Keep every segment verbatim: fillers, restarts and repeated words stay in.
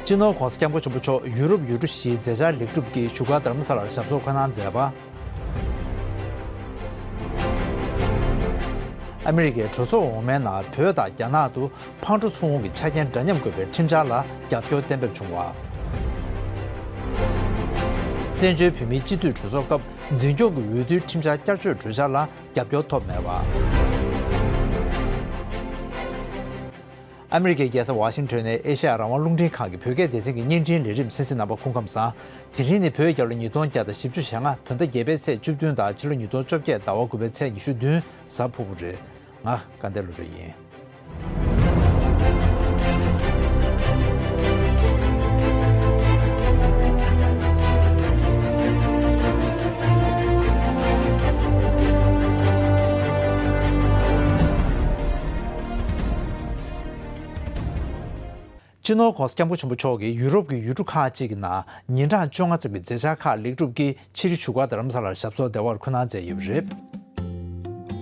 སྤྱི་ནོར་༧གོང་ས་༧སྐྱབས་མགོན་ཆེན་པོ་མཆོག་ཡུ་རོབ་ཡུལ་གྲུ་བཞིའི་མཛད་འཆར་ལེགས་གྲུབ་ཀྱིས་བཞུགས་སྒར་རྡ་རམ་ས་ལར་ཞབས་སོར་འཁོད་གནང་མཛད་པ། ཨ་མི་རི་ཀའི་གྲོས་ཚོགས་འོག་མའི་ནང་བོད་དང་རྒྱ་ནག་ཏུ་ཕང་ཁྲོ་ཚུགས་འོང་གི་ཆ་རྐྱེན་འདྲ་མཉམ་དགོས་པའི་ཁྲིམས་འཆར་ལ་རྒྱབ་སྐྱོར་གཏན་འབེབས་བྱུང་བ། བཙན་བྱོལ་བོད་མིའི་སྤྱི་འཐུས་གྲོས་ཚོགས་སྐབས་འཛིན་སྐྱོང་གི་འོས་བསྡུའི་ཁྲིམས་འཆར་བསྐྱར་བཅོས་གྲོས་འཆར་ལ་རྒྱབ་སྐྱོར་ཐོབ་མེད་པ། ཨ་མི་རི་ཀའི་རྒྱལ་ས་ཝ་ཤིང་ཊོན་ནས་ཨེ་ཤ་ཡ་རང་དབང་རླུང་འཕྲིན་ཁང་གི་བོད་སྐད་སྡེ་ཚན་གྱི་བརྙན་འཕྲིན་ལས་རིམ་གསན་གཟིགས་རྣམ་པ་སྐུ་ཁམས་བཟང་། དེ་རིང་ནི་བོད་རྒྱལ་ལོ་ཉིས་སྟོང་བརྒྱ་དང་བཞི་བཅུ་ཞེ་ལྔ་བོད་ཟླ་བརྒྱད་པའི་ཚེས་བཅུ་བདུན་དང་ཕྱི་ལོ་ཉིས་སྟོང་བཅོ་བརྒྱད་ཟླ་བ་དགུ་པའི་ཚེས་ཉི་ཤུ་བདུན་གཟའ་ཕུར་བུ་རེད། ང་སྐལ་ལྡན་བློ་གྲོས་ཡིན། སྤྱི་ནོར་༧གོང་ས་༧སྐྱབས་མགོན་ཆེན་པོ་མཆོག་གིས་ཡུ་རོབ་ཀྱི་ཡུལ་གྲུ་ཁག་ཅིག་གི་ནང་ཉིན་གྲངས་བཅོ་ལྔ་ཙམ་གྱི་མཛད་འཆར་ཁག་ལེགས་གྲུབ་ཀྱིས་ཕྱིར་བཞུགས་སྒར་རྡ་རམ་ས་ལར་ཞབས་སོར་བདེ་བར་འཁོད་གནང་མཛད་ཡོད་པ་རེད།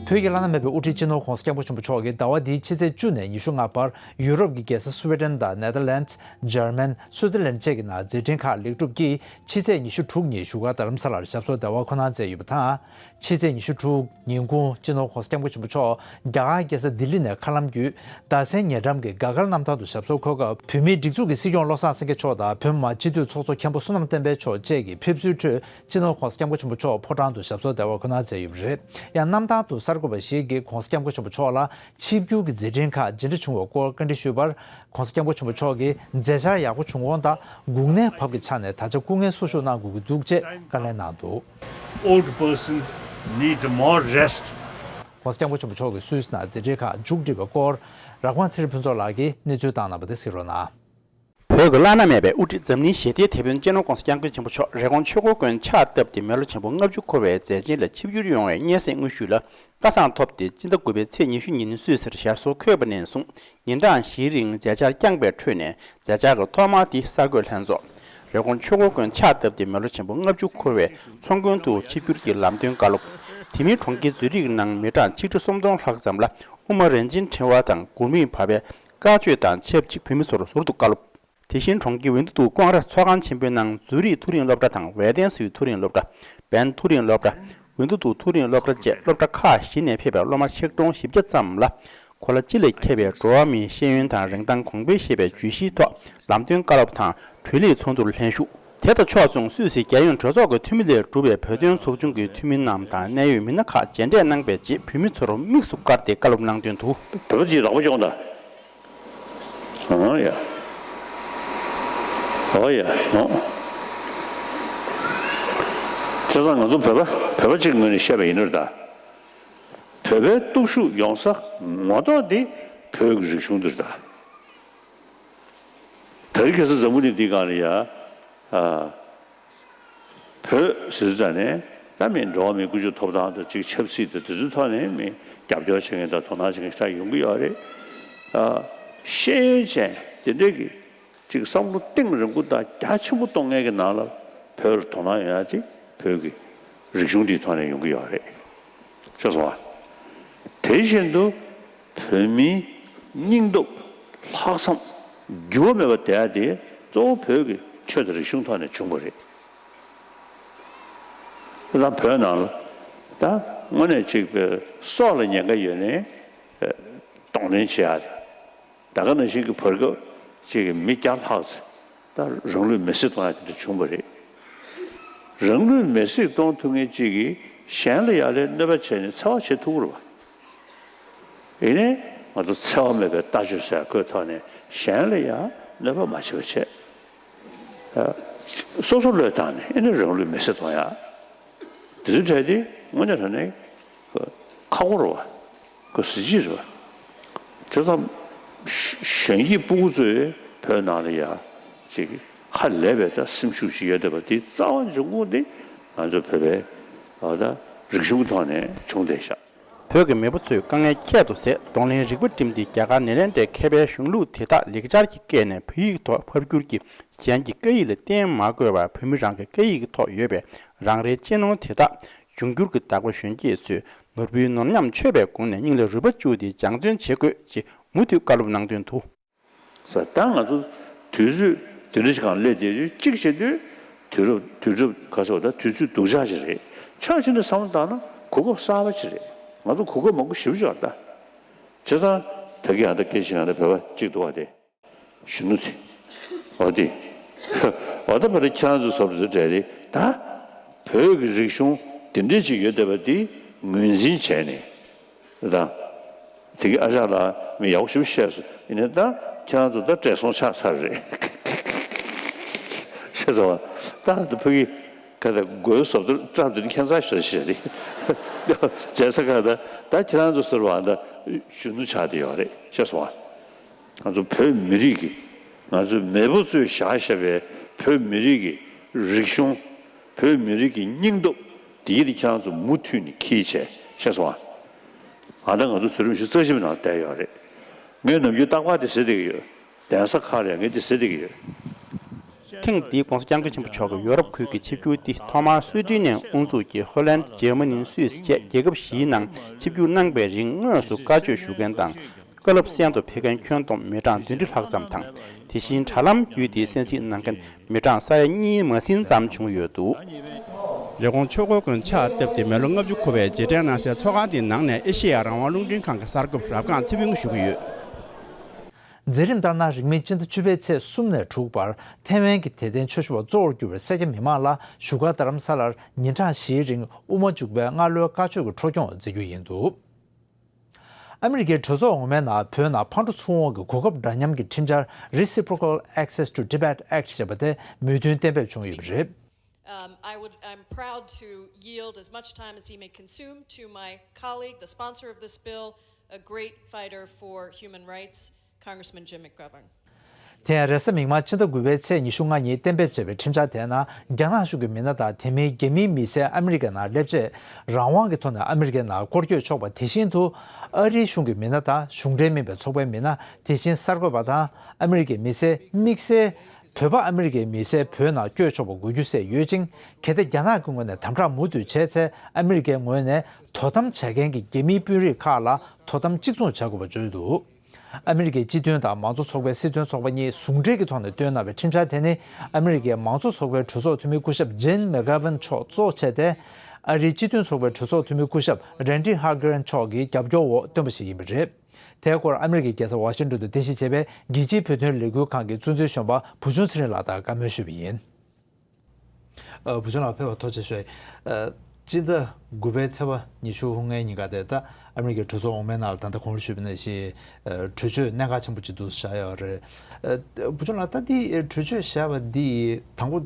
བོད་ཀྱི་བླ་ན་མེད་པའི་དབུ་ཁྲིད་སྤྱི་ནོར་༧གོང་ས་༧སྐྱབས་མགོན་ཆེན་པོ་མཆོག་གིས་ཟླ་བ་འདིའི་ཕྱི་ཚེས་བཅུ་ནས་ཉི་ཤུ་ལྔ་བར་ཡུ་རོབ་ཀྱི་རྒྱལ་ས་སུ་ཝེ་ཌེན་དང་ནེ་དར་ལེནཌ། འཇར་མན། སུའུ་ཙེར་ལེནཌ་བཅས་ཀྱི་ནང་མཛད་འཕྲིན་ཁག་ལེགས་གྲུབ་ཀྱིས་ཕྱི་ཚེས་ཉི་ཤུ་དྲུག་ཉིན་བཞུགས་སྒར་རྡ་རམ་ས་ལར་ཞབས་སོར་བདེ་བར་འཁོད་གནང་མཛད་ཡོད་པ་དང་། ཕྱི་ཚེས་ཉི་ཤུ་དྲུག་ཉིན་གུང་སྤྱི་ནོར་༧གོང་ས་༧སྐྱབས་མགོན་ཆེན་པོ་མཆོག་རྒྱ་གར་རྒྱལ་ས་ལྡི་ལི་ནས་མཁའ་ལམ་བརྒྱུད་རྡ་སའི་ཉེ་འགྲམ་གྱི་གྷ་གྷར་གནམ་ཐང་དུ་ཞབས་སོར་འཁོད་སྐབས་བོད་མིའི་སྒྲིག་འཛུགས་ཀྱི་སྲིད་སྐྱོང་བློ་བཟང་སེང་གེ་མཆོག་དང་བོད་མི་མང་སྤྱི་འཐུས་ཚོགས་གཙོ་མཁན་པོ་བསོད་ནམས་བསྟན་འཕེལ་མཆོག་བཅས་ཀྱི་ཕེབས་བསུའི་ཁྲོད་སྤྱི་ནོར་༧གོང་ས་༧སྐྱབས་མགོན་ཆེན་པོ་མཆོག་ཕོ་བྲང་དུ་ཞབས་སོར་བདེ་བར་འཁོད་གནང་མཛད་ཡོད་པ་རེད། ཡང་གནམ་ཐང་དུ་གསར་འགོད་པ་ཞིག་གིས་༧གོང་ས་༧སྐྱབས་མགོན་ཆེན་པོ་མཆོག་ལ་ཆིབས་བསྒྱུར་གྱི་མཛད་འཕྲིན་ཁག་ཇི་འདྲ་བྱུང་བའི་སྐོར་བཀའ་འདྲི་ཞུས་པར། ༧གོང་ས་༧སྐྱབས་མགོན་ཆེན་པོ་མཆོག་གིས་མཛད་འཆར་ཡག་པོ་བྱུང་ཁུངས་དང་། འགུག་ནད་བབ་ཀྱི་ཆ་ནས་ད་ཆ་སྐུ་ངལ་གསོ་བཞུགས་གནང་དགོས་ཀྱི་འདུག་ཅེས་བཀའ་ལན་གནང་འདུག Old person need more rest. ༧གོང་ས་༧སྐྱབས་མགོན་ཆེན་པོ་མཆོག་གིས་སུད་སི་ནང་མཛད་འཕྲིན་ཁག་མཇུག་བསྒྲིལ་བའི་སྐོར། ར་ཁོང་ཚེ་རིང་ཕུན་ཚོགས་ལགས་ཀྱིས་གནས་ཚུལ་བཏང་གནང་བ་དེ་གཟིགས་རོགས་གནང་། བོད་ཀྱི་བླ་ན་མེད་པའི་དབུ་ཁྲིད་འཛམ་གླིང་ཞི་བདེའི་དེད་དཔོན་སྤྱི་ནོར་༧གོང་ས་༧སྐྱབས་མགོན་ཆེན་པོ་མཆོག་རེབ་གོང་ཆོས་འཁོར་དགོན་ཕྱག་བཏབ་སྟེ་མི་ལོ་ཆེན་པོ་ལྔ་བཅུ་འཁོར་བའི་མཛད་ཆེན་ལ་ཆིབས་བསྒྱུར་ཡོང་བའི་སྙན་སེང་དངོས་ཞུས་ལ། ཁ་སང་ཐོབ་སྟེ་སྤྱི་ཟླ་དགུ་པའི་ཚེས་ཉི་ཤུ་ཉིན་སུད་སིར་ཞབས་སོར་འཁོད་པ་ནས་བཟུང་ཉིན་གྲངས་བཞིའི་རིང་མཛད་འཆར་བསྐྱངས་པའི་ཁྲོད་ནས་མཛད་འཆར་གྱི་ཐོག་མ་དེ་གསར་འགོད་ལྷན་ཚོགས། རེབ་གོང་ཆོས་འཁོར་དགོན་ཕྱག་བཏབ་སྟེ་མི་ལོ་ཆེན་པོ་ལྔ་བཅུ་འཁོར་བའི་ཚོགས་མགོན་དུ་ཆིབས་བསྒྱུར་གྱི་ལམ་སྟོན་བཀའ་སློབ། དེ་མིན་གྲོང་ཁྱེར་ཛུ་རིག་ནང་མི་གྲངས་ཆིག་ཁྲི་སུམ་སྟོང་ལྷག་ཙམ་ལ་དབུ་མ་རིན་ཆེན་ཕྲེང་བ་དང་གུར་མིག་བར་པའི་བཀའ་ཆོས་དང་ཆབས་ཅིག་བོད་མི་ཚོར་ཟུར་དུ་བཀའ་སློབ། དེ་བཞིན་གྲོང་ཁྱེར་ཝིན་དུ་དུ་ཀོང་ར་ཚོགས་ཁང་ཆེན་པོའི་ནང་ཛུ་རིག་མཐོ་རིམ་སློབ་གྲྭ་དང་ཝེ་ཏན་སུའི་མཐོ་རིམ་སློབ་གྲྭ། བན་མཐོ་རིམ་སློབ་གྲྭ། ཝིན་དུ་དུ་མཐོ་རིམ་སློབ་གྲྭ་བཅས་སློབ་གྲྭ་ཁག་བཞི་ནས་ཕེབས་པའི་སློབ་མ་ཆིག་སྟོང་བཞི་བརྒྱ་ཙམ་ལ། གོ་ལ་སྤྱི་ལ་ཁྱབ་པའི་འགྲོ་བ་མིའི་ཤེས་ཡོན་དང་རིན་ཐང་གོང་འཕེལ་ཞེས་པའི་བརྗོད་གཞིའི་ཐོག་ལམ་སྟོན་བཀའ་སློབ་དང་གྲོས་ལས་ཚོགས་འདུར་ལྷན་ཞུགས། དེ་དང་ཕྱོགས་མཚུངས་སུད་སི་རྒྱལ་ཡོངས་གྲོས་ཚོགས་ཀྱི་འཐུས་མི་ལས་གྲུབ་པའི་བོད་དོན་ཚོགས་ཆུང་གི་འཐུས་མི་རྣམས་དང་གནད་ཡོད་མི་སྣ་ཁག་མཇལ་འཕྲད་གནང་བའི་རྗེས་བོད་མི་ཚོར་དམིགས་སུ་བཀར་ཏེ་བཀའ་སློབ་གནང་དོན་དུ། བོད་པ་ཅིག་ལག་པ་གཡོགས་དང་། ཨང་ཡ། ཨོ་ཡ། ཨོ། བྱས་ཙང་ང་ཚོ་བོད་པ་བོད་པ་ཅིག་ངོས་ནས་བཤད་པ་ཡིན་ནོ་ད། བོད་པའི་སྟོབས་ཤུགས་ཡོང་ས་ངོ་ཐོག་འདི་བོད་ཀྱི་རིག་གཞུང་འདིར་ད། དེ་རིང་ཁ་སང་འཛམ་བུ་གླིང་འདིའི་སྒང་ལ་ཡ། ཨ། བོད་ཟེར་ཙང་ནས་ད་མི་འགྲོ་བ་མིའི་ཀུན་སྤྱོད་ཐོབ་ཐང་དང་ཅིག་ཆབ་སྲིད་དང་དེ་ཚོའི་ཐོག་ནས་མི་རྒྱབ་སྐྱོར་བྱེད་མཁན་དང་དོ་སྣང་བྱེད་མཁན་ཞེ་དྲག་ཡོང་གི་ཡོད་རེད། ཨ། ཤེས་ཡོན་ཅན་དེ་འདྲས་ཀྱི་ཅིག་བསམ་བློ་གཏིང་རིང་པོ་དང་རྒྱ་ཆེན་པོ་གཏོང་མཁན་གྱི་ནང་ལ་བོད་ལ་དོ་སྣང་ཡོང་ཡ་དེ་བོད་ཀྱི་རིག་གཞུང་འདིའི་ཐོག་ནས་ཡོང་གི་ཡོད་རེད། ཤེས་སོང་ཨ། དེ་བཞིན་དུ་བོད་མིའི་སྙིང་སྟོབས་ལྷག་བསམ་འགྱུར་བ་མེད་པ་དེ་ཡ་དེ་གཙོ་བོ་བོད་ཀྱི་ཆོས་དང་རིག་གཞུང་ཐོག་ནས་བྱུང་བ་རེད། ད་བོད་ནང་ལ་ད་དངོས་གནས་ཅིག་སྲོག་ལ་ཉེན་ཁ་ཡོད་ནའི་གདོང་ལེན་བྱེད་ཡ། ད་ག་ནང་བཞིན་གྱི་བར་སྐབས་ཅིག་གི་མི་བརྒྱ་ལྷག་ཙམ་ད་རང་ལུས་མེར་སྲེག་གཏོང་ཡ་དེ་འདྲ་བྱུང་བ་རེད། རང་ལུས་མེར་སྲེག་གཏོང་ཐུབ་མཁན་ཅིག་གིས་གཞན་ལ་ཡ་ལས་གནོད་པ་བྱས་ནས་འཚེ་བ་བྱེད་ཐུབ་ཀྱི་རེད་བ། ཡིན་ནའི་ང་ཚོ་འཚེ་བ་མེད་པའི་ལྟ་སྤྱོད་ཟེར་ཁོའི་ཐོག་ནས་གཞན་ལ་ཡང་གནོད་པ་མ་བྱེད་པ་བྱས། ཨ། སོ་སོ་བློས་བཏང་ནས་ཨེ་ནི་རང་ལུས་མེར་སྲེག་གཏོང་ཡ། དེ་ཚོའི་གྲས་དེ་དངོས་གནས་དྲང་གནས་ཁག་པོ་རེད་བ། ཁོ་གཟི་བརྗིད་རེད་བ། དེ་ཙམ་གཞོན་སྐྱེས་སྤུ་གུ་ཚོས་བོད་ནང་ལ་ཡ་ཅིག་ཧ་ལས་པའི་ད་སེམས་ཤུགས་ཤིག་ཡོད་བསྡད་པ་དེའི་རྩ་བ་འབྱུང་ཁུངས་དེ་ང་ཚོ་བོད་པའི་ཨ་ད་རིག་གཞུང་གི་ཐོག་ནས་བྱུང་བསྡད་ཤག་བོད་ཀྱི་མེས་པོ་ཚོས་དཀའ་ངལ་ཁྱད་དུ་བསད་གདོང་ལེན་རིག་པ་བསྒྲིམས་ཏེ་རྒྱ་གར་ནེ་ལེནྡྲའི་མཁས་པའི་གཞུང་ལུགས་དེ་དག་ལེགས་སྦྱར་གྱི་སྐད་ནས་བོད་ཡིག་ཐོག་ཕབ་བསྒྱུར་གྱིས་གཞན་གྱི་སྐད་ཡིག་ལ་བརྟེན་མ་དགོས་པར་བོད་མི་རང་གི་སྐད་ཡིག་གི་ཐོག་ཡོད་པའི་རང་རེའི་གཅེས་ནོར་དེ་དག་འབྱུང་འགྱུར་གྱི་བདག་པོ་གཞོན་སྐྱེས་ཚོས་ནོར་བུའི་ནོར་ཉམས་ཆོད་པའི་སྒོ་ནས་སྙིང་ལ་རུས་པ་བཅུག་སྟེ་སྦྱང་བརྩོན་བྱེད་དགོས་ཅེས་མུ་མཐུད་བཀའ་སློབ་གནང་དོན་དུ། ས་ད་ང་ཚོ་དུས་ཚོད་ དེ་འདྲ་ཞིག་གང་སླེབས་བསྡད་དུས་གཅིག་བྱེད་དུས་དུས་རབས་དུས་རབས་ག་ཚོད་ད་དུས་ཚོད་སྡུག་ཅག་ཞིག་རེད། ཆ་ཕྱིན་ནས་བསམ་བློ་བཏང་ན་གོ་སྐབས་གསར་པ་ཞིག་རེད། ང་ཚོ་གོ་སྐབས་མང་པོ་ཞེ་པོ་ཅིག་ཡོད་རེད་ད། བྱས་ཙང་ད་གི་ཡང་ད་སྐད་ཆ་ཡང་ད་བོད་པ་གཅིག་འདུག་བ་དེ། གཞོན་ནུ་ཚེ། འོ་དེ། འོ་ད་བར་ཁྱེད་རང་ཚོ་སོབ་ཚོ་གྲས་རེད་ད། བོད་ཀྱི་རིག་གཞུང་དེ་འདྲས་ཅིག་ཡོད་བསྡད་པ་དེ་ངོས་འཛིན་བྱས་ནས། ད། དེ་གི་ཨ་ཅག་ལགས་མི་ཡག་པོ་ཞིག་བཤད་སོང་། ཡིན་ནའི་ད་ཁྱེད་རང་ཚོ་ད་བགྲེས་སོང་ཆགས་ཚར་རེད། ཤེས་སོང་བ། ད་ད་ཕ་གི་ག་ད་མགོའི་སོབ་ཚོ་བཀྲབ་དེ་ནི་ཁྱད་མཚར་ཞིག་བཤད་རེད། བྱས་ཙང་ག་ད་ད་ཁྱེད་རང་ཚོ་ཟེར་བ་ད་གཞོན་ནུ་ཆགས་བསྡད་ཡོད་རེད། ཤེས་སོང་བ། ང་ཚོ་བོད་མི་རིགས་ཀྱི། ང་ཚོའི་མེས་པོ་ཚོས་བཞག་བཞག་པའི་བོད་མི་རིགས་ཀྱི་རིག་གཞུང་། བོད་མི་རིགས་ཀྱི་སྙིང་སྟོབས་འདི་ཡིད་ཁྱེད་རང་ཚོ་མུ་མཐུད་ནས་འཁྱེར་བྱས། ཤེས་སོང་ཨ། ང་ད་ང་ཚོ་དུས་རབས་ཉི་ཤུ་རྩ་གཅིག་པའི་ནང་བསྡད་ཡོད་རེད། ངས་ནམ་རྒྱུན་རྟག་པར་དེ་ཟེར་བསྡད་ཀྱི་ཡོད། གདན་ས་ཁག་ལ་ངས་དེ་ཟེར་བསྡད་ཀྱི་ཡོད། ཐེངས་འདིའི་༧གོང་ས་༧སྐྱབས་མགོན་ཆེན་པོ་མཆོག་གི་ཡོ་རོབ་ཁུལ་གྱི་ཆིབས་བསྒྱུར་འདི་ཐོག་མར་སུའེ་ཏེན་ནས་དབུ་འཛུགས་ཀྱིས་ཧོ་ལན། འཇར་མ་ནི། སུད་སི་བཅས་རྒྱལ་ཁབ་བཞིའི་ནང་ཆིབས་བསྒྱུར་གནང་བའི་རིང་དངོས་སུ་བཀའ་ཆོས་ཞུ་མཁན་དང་། བཀའ་སློབ་གསན་དུ་ཕེབས་མཁན་ཁྱོན་བསྡོམས་མི་གྲངས་བདུན་ཁྲི་ལྷག་ཙམ་དང་། དེ་བཞིན་དྲ་ལམ་བརྒྱུད་དེ་གསན་གཟིགས་གནང་མཁན་མི་གྲངས་ས་ཡ་གཉིས་མ་ཟིན་ཙམ་བྱུང་ཡོད་འདུག། རེབ་གོང་ཆོས་འཁོར་དགོན་ཕྱག་བཏབ་སྟེ་མི་ལོ་ལྔ་བཅུ་འཁོར་བའི་རྗེས་དྲན་གནང་སའི་ཚོགས་ཁང་དེའི་ནང་ནས་ཨེ་ཤེ་ཡ་རང་དབང་རླུང་འཕྲིན་ཁང་གི་གསར་འགོད་པ་རབ་སྒང་ཚེ་ཕུན་ཞུ་གི་ཡོད། མཛད་རིམ་ལྟར་ན། རིང་མིན་སྤྱི་ཟླ་བཅུ་པའི་ཚེས་གསུམ་ནས་དྲུག་བར་ཐའེ་ཝན་གྱི་དད་ལྡན་ཆོས་ཞུ་བ་གཙོ་བོར་གྱུར་པའི་སེར་སྐྱ་མི་མང་ལ་བཞུགས་སྒར་རྡ་རམ་ས་ལར་ཉིན་གྲངས་བཞིའི་རིང་དབུ་མ་འཇུག་པའི་སྔ་ལོའི་བཀའ་ཆོས་ཀྱི་འཕྲོ་སྐྱོང་མཛད་རྒྱུ་ཡིན་འདུག། ཨ་མི་རི་ཀའི་གྲོས་ཚོགས་འོག་མའི་ནང་བོད་ནང་ཕར་འགྲོ་ཚུར་འོང་གི་གོ་སྐབས་འདྲ་མཉམ་གྱི་ཁྲིམས་འཆར། Reciprocal Access to Tibet Act ཞེས་པ་དེ་མོས་མཐུན་གཏན་འབེབས་བྱུང་ཡོད་པ་རེད། Um, I would, I'm proud to yield as much time as he may consume to my colleague, the sponsor of this bill, a great fighter for human rights, Congressman Jim McGovern. དེ་ཡང་རེས་གཟའ་མིག་དམར་ཕྱི་ཟླ་དགུ་པའི་ཚེས་ཉི་ཤུ་ལྔ་ཉིན་གཏན་འབེབས་བྱས་པའི་ཁྲིམས་འཆར་དེའི་ནང་རྒྱ་ནག་གཞུང་གི་མི་སྣ་དང་དེ་མིན་རྒྱ་མིའི་མི་སེར་ཨ་མི་རི་ཀའི་ནང་སླེབས་རྗེས་རང་དབང་གི་ཐོག་ནས་ཨ་མི་རི་ཀའི་ནང་སྐོར་སྐྱོད་ཆོག་པ། དེ་བཞིན་དུ་ཨ་རིའི་གཞུང་གི་མི་སྣ་དང་གཞུང་འབྲེལ་མིན་པའི་ཚོགས་པའི་མི་སྣ། དེ་བཞིན་གསར་འགོད་པ་དང་ཨ་མི་རི་ཀའི་མི་སེར། དམིགས་བསལ་བོད་པ་ཨ་མི་རི་ཀའི་མི་སེར་བོད་ནང་བསྐྱོད་ཆོག་པ་དགོས་རྒྱུ་གསལ་ཡོད་ཅིང་། གལ་ཏེ་རྒྱ་ནག་གི་ངོས་ནས་དམ་དྲག་མུ་མཐུད་བྱས་ཚེ་ཨ་མི་རི་ཀའི་ངོས་ནས་དོ་དམ་བྱ་མཁན་གྱི་རྒྱ་མིའི་དཔོན་རིགས་ཁག་ལ་དོ་དམ་གཅིག་མཚུངས་བྱ་དགོས་པ་བརྗོད་འདུག། ཨ་མི་རི་ཀའི་སྤྱི་མཐུན་དང་མང་གཙོ་ཚོགས་པའི་སྲིད་དོན་ཚོགས་པ་གཉིས་ཟུང་འབྲེལ་གྱི་ཐོག་ནས་བཏོན་གནང་བའི་ཁྲིམས་འཆར་དེ་ནི་ཨ་མི་རི་ཀའི་མང་གཙོ་ཚོགས་པའི་གྲོས་ཚོགས་འཐུས་མི་སྐུ་ཞབས་ཇིན་མེག་གྷ་ཝན་མཆོག་གཙོ་བྱས་ཏེ། ཨ་རིའི་སྤྱི་མཐུན་ཚོགས་པའི་གྲོས་ཚོགས་འཐུས་མི་སྐུ་ཞབས་རན་ཌི་ཧར་གྷརན་མཆོག་གི་རྒྱབ་སྐྱོར་འོག་བཏོན་པ་ཞིག་ཡིན་པ་རེད། དེའི་སྐོར་ཨ་མི་རི་ཀའི་རྒྱལ་ས་ཝ་ཤིང་ཏོན་དུ་རྟེན་གཞི་བྱས་པའི་རྒྱལ་སྤྱིའི་བོད་དོན་ལས་འགུལ་ཁང་གི་གཙོ་འཛིན་གཞོན་པ་བུ་ཆུང་ཚེ་རིང་ལགས་དང་བཀའ་མོལ་ཞུས་པ་ཡིན། ཨ། བུ་ཆུང་ལགས་ཕེབས་པར་ཐུགས་རྗེ་ཆེ་ཞུ། ཨ། སྤྱི་ཟླ་དགུ་པའི་ཚེས་པ་ཉི་ཤུ་ལྔའི་ཉིན་ཀ་དེ་ད་ཨ་མི་རི་ཀའི་གྲོས་ཚོགས་འོག་མའི་ནང་ལ་ད་ལྟ་གོང་ལ་ཞུས་པ་ནང་བཞིན་ཨ་གྲོས་ཆོད་གནད་འགག་ཆེན་པོ་ཅིག་འདུག་བཞག་ཡོད་རེད། ཨ། བུ་ཆུང་ལགས་ད་འདི་གྲོས་ཆོད་བཞག་པ་འདི་དང་པོ་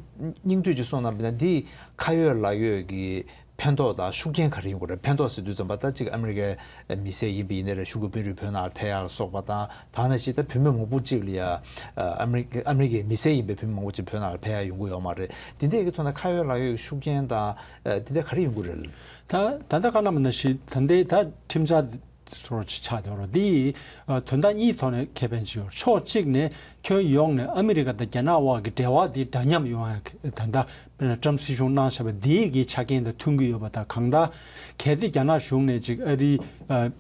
སྙིང་བསྡུས་ཅིག་གསུངས་གནང་བ་ཡིན་ན་འདི་ཁ་ཡོད་ལག་ཡོད་ཀྱི་ཕན་ཐོགས་དང་ཤུགས་རྐྱེན་ག་རེ་ཡོང་གི་རེད། ཕན་ཐོགས་ཟེར་དུས་ཙམ་པ་ད་ཅིག་ཨ་མི་རི་ཀའི་མི་སེར་ཡིན་པ་ཡིན་ནའི་རེད། གཞུང་གི་དཔོན་རིགས་བོད་ནང་ལ་ཕེབས་ཡག་ལ་སོགས་པ་དང་། ད་ནང་བཞིན་ད་བོད་མི་མང་པོ་ཅིག་ལ་ཡ་ཨ་མི་རི་ཀ་ཨ་མི་རི་ཀའི་མི་སེར་ཡིན་པའི་བོད་མི་མང་པོ་ཅིག་བོད་ནང་ལ་ཕེབས་ཡག་ཡོང་གི་ཡོད་མ་རེད། དེ་འདྲས་ཀྱི་ཐོག་ནས་ཁ་ཡོད་ལག་ཡོད་ཀྱི་ཤུགས་རྐྱེན་དང་དེ་འདྲས་ག་རེ་ཡོང་གི་རེད། ད་ད་ལྟ་བཀའ་གནང་བ་ནང་བཞིན་ད་ལྟའི་ད་ཁྲིམས་འཆར་སོར་ཆགས་དེ་རོ་འདི་དོན་དག་གཉིས་ཐོག་ནས་ཁེ་ཕན་ཅིག་ཡོད། ཕྱོགས་གཅིག་ནས་ཁྱོན་ཡོངས་ནས་ཨ་མི་རི་ཀ་དང་རྒྱ་ནག་དབར་གྱི་འབྲེལ་བ་འདི་འདྲ་མཉམ་ཡོང་ཡག་ད་ལྟ་ཊྲམ་སྲིད་གཞུང་གནང་བཞག་པ་འདིའི་གི་ཆ་རྐྱེན་དང་མཐུན་གྱི་ཡོད་པ་དང་། གང་ལྟར་གལ་ཏེ་རྒྱ་ནག་གཞུང་ནས་ཅིག་ཨ་རིའི་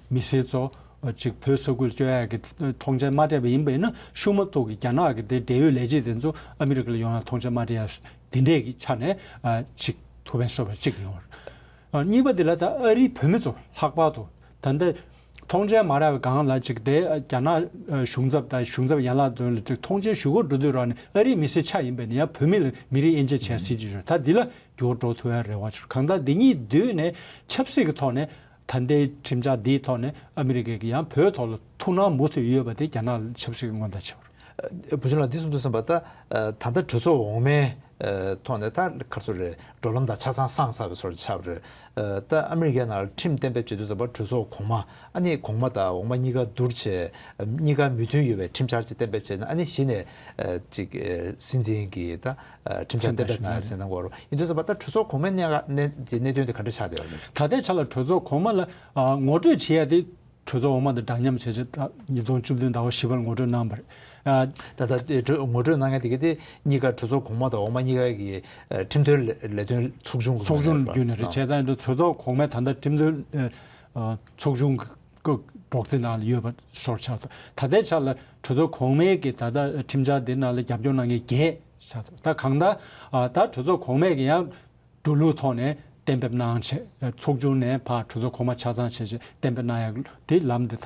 མི་སེར་ཚོ་ཅིག་བོད་ས་ཁུལ་བསྐྱོད་ཡག་གི་ཐོངས་མཆན་མ་སྤྲད་པ་ཡིན་པ་ཡིན་ན། ཤུགས་མ་ཐུག་གི་རྒྱ་ནག་གི་དེ་འབྲེལ་ཡོད་ལས་བྱེད་དེ་ཚོ་ཨ་མི་རི་ཀ་ལ་ཡོང་ཡག་ཐོངས་མཆན་མ་སྤྲད་ཡག་དེ་འདྲས་ཀྱི་ཆ་ནས་ཅིག་ཐུགས་ཕན་གསོས་པ་ཅིག་ཡོང་། གཉིས་པ་དེ་ལ་ད་ཨ་རིའི་བོད་མི་ཚོ་ལྷག་པར་དུ་ད་ལྟ་ཐོངས་མཆན་མ་རག་པའི་སྒང་ལ་ཅིག་དེ་རྒྱ་ནག་གཞུང་ཚབ་དང་གཞུང་ཚབ་ཡན་ལག་དོན་ལ་ཅིག་ཐོངས་མཆན་ཞུ་དགོས་འགྲོ་དུས་རང་ནས་ཨ་རིའི་མི་སེར་ཆགས་ཡིན་པས་ན་ཡང་བོད་མི་ལ་མི་རིགས་དབྱེ་འབྱེད་བྱས་སྲིད་ཀྱི་ཡོད། ད་འདི་ལ་འགྱུར་བ་འགྲོ་ཐུབ་ཡག་རེ་བ་ཆེ། གང་ལྟར་འདི་གཉིས་བསྡུས་ནས་ཆབ་སྲིད་ཀྱི་ཐོག་ནས་ད་ལྟའི་ཁྲིམས་འཆར་འདིའི་ཐོག་ནས་ཨ་མི་རི་ཀས་ཀྱི་ཡང་བོད་ཐོག་ལ་ཐུགས་སྣང་མུ་མཐུད་ཡོད་པ་དེ་རྒྱ་ནག་ལ་ཆབ་སྲིད་ཀྱི་མངོན་བརྡ་ཆེ་བ་རེད། བུ་ཆུང་ལགས་འདི་གསུང་དུས་ཙམ་པ་ད་ད་ལྟ་གྲོས་ཚོགས་འོག་མའི་ཐོག་ནས་ད་ག་རེ་ཟེར་རེད། འགྲོ་ལམ་དང་ཆ་ཚང་སངས་ཚར་བའི་བཟོ་འདྲ་ཆགས་པ་རེད། ད་ཨ་མི་རི་ཀའི་ནང་ལ་ཁྲིམས་གཏན་འབེབས་བྱེད་དུས་ཙམ་པ་གྲོས་ཚོགས་གོང་མ། ཨ་ནི་གོང་མ་དང་འོག་མ་གཉིས་ཀ་བསྡུར་བྱས་གཉིས་ཀ་མོས་མཐུན་ཡོད་པའི་ཁྲིམས་འཆར་ཅིག་གཏན་འབེབས་བྱས་ན། ཨ་ནི་གཞི་ནས་ཅིག་སྲིད་འཛིན་གྱིས་ད་ཁྲིམས་འཆར་གཏན་འབེབས་གནང་ཡག་ཟེར་གནང་གི་ཡོད་རེད། ཡིན་དུས་ཙམ་པ་ད་གྲོས་ཚོགས་གོང་མའི་གནས་ག་གནས་གནད་དོན་དེ་ག་འདྲ་ཆགས་བསྡད་ཡོད་རེད། ད་ལྟའི་ཆ་ལ་གྲོས་ཚོགས་གོང་མ་ལ་ངོ་སྤྲོད་བྱེད་ཡག་དེ། གྲོས་ཚོགས་འོག་མ་དང་འདྲ་མཉམ་བྱས་རྗེས་ད་ཉིས་སྟོང་བཅུ་བདུན་ཟླ་བ་བཞི་པར་ངོ་སྤྲོད་གནང་བ་རེད། ཨ། ད་ལྟ་གྲོས་ངོ་སྤྲོད་གནང་མཁན་དེ་ག་དེ་གཉིས་ཀ་གྲོས་ཚོགས་གོང་མ་དང་འོག་མ་གཉིས་ཀ་གི་ཨ་ཁྲིམས་དོན་ལས་ལས་དོན་ཚོགས་ཆུང་གི་ཚོགས་ཆུང་ངོས་ནས་བརྒྱུད་ནས་རེད། བྱས་ཙང་གྲོས་ཚོགས་གོང་མའི་ད་ལྟ་ཁྲིམས་དོན་ཨ་ཚོགས་ཆུང་གི་སྒྲོག་ཙེ་ནང་ལ་ཡོད་པ་ཞོར་ཆགས་སོང་། ད་ལྟའི་ཆ་ལ་ གྲོས་ཚོགས་གོང་མའི་གི་ད་ལྟ་ཁྲིམས་འཆར་འདི་ནང་ལ་རྒྱབ་སྐྱོར་གནང་མཁན་བརྒྱད་ཆགས་འདུག་ད་གང་ལྟར་ཨ་ད་གྲོས་ཚོགས་གོང་མས་ཀྱི་ཡང་འགྲོ་ལུགས་ཐོག་ནས་གཏན་འབེབས་གནང་བྱས། ཚོགས་ཆུང་ནས་ཕར་གྲོས་ཚོགས་གོང་མ་ཆ་ཚང་བྱས་བྱས་གཏན་འབེབས་གནང་ཡག་དེ་ལམ་དེ་ད་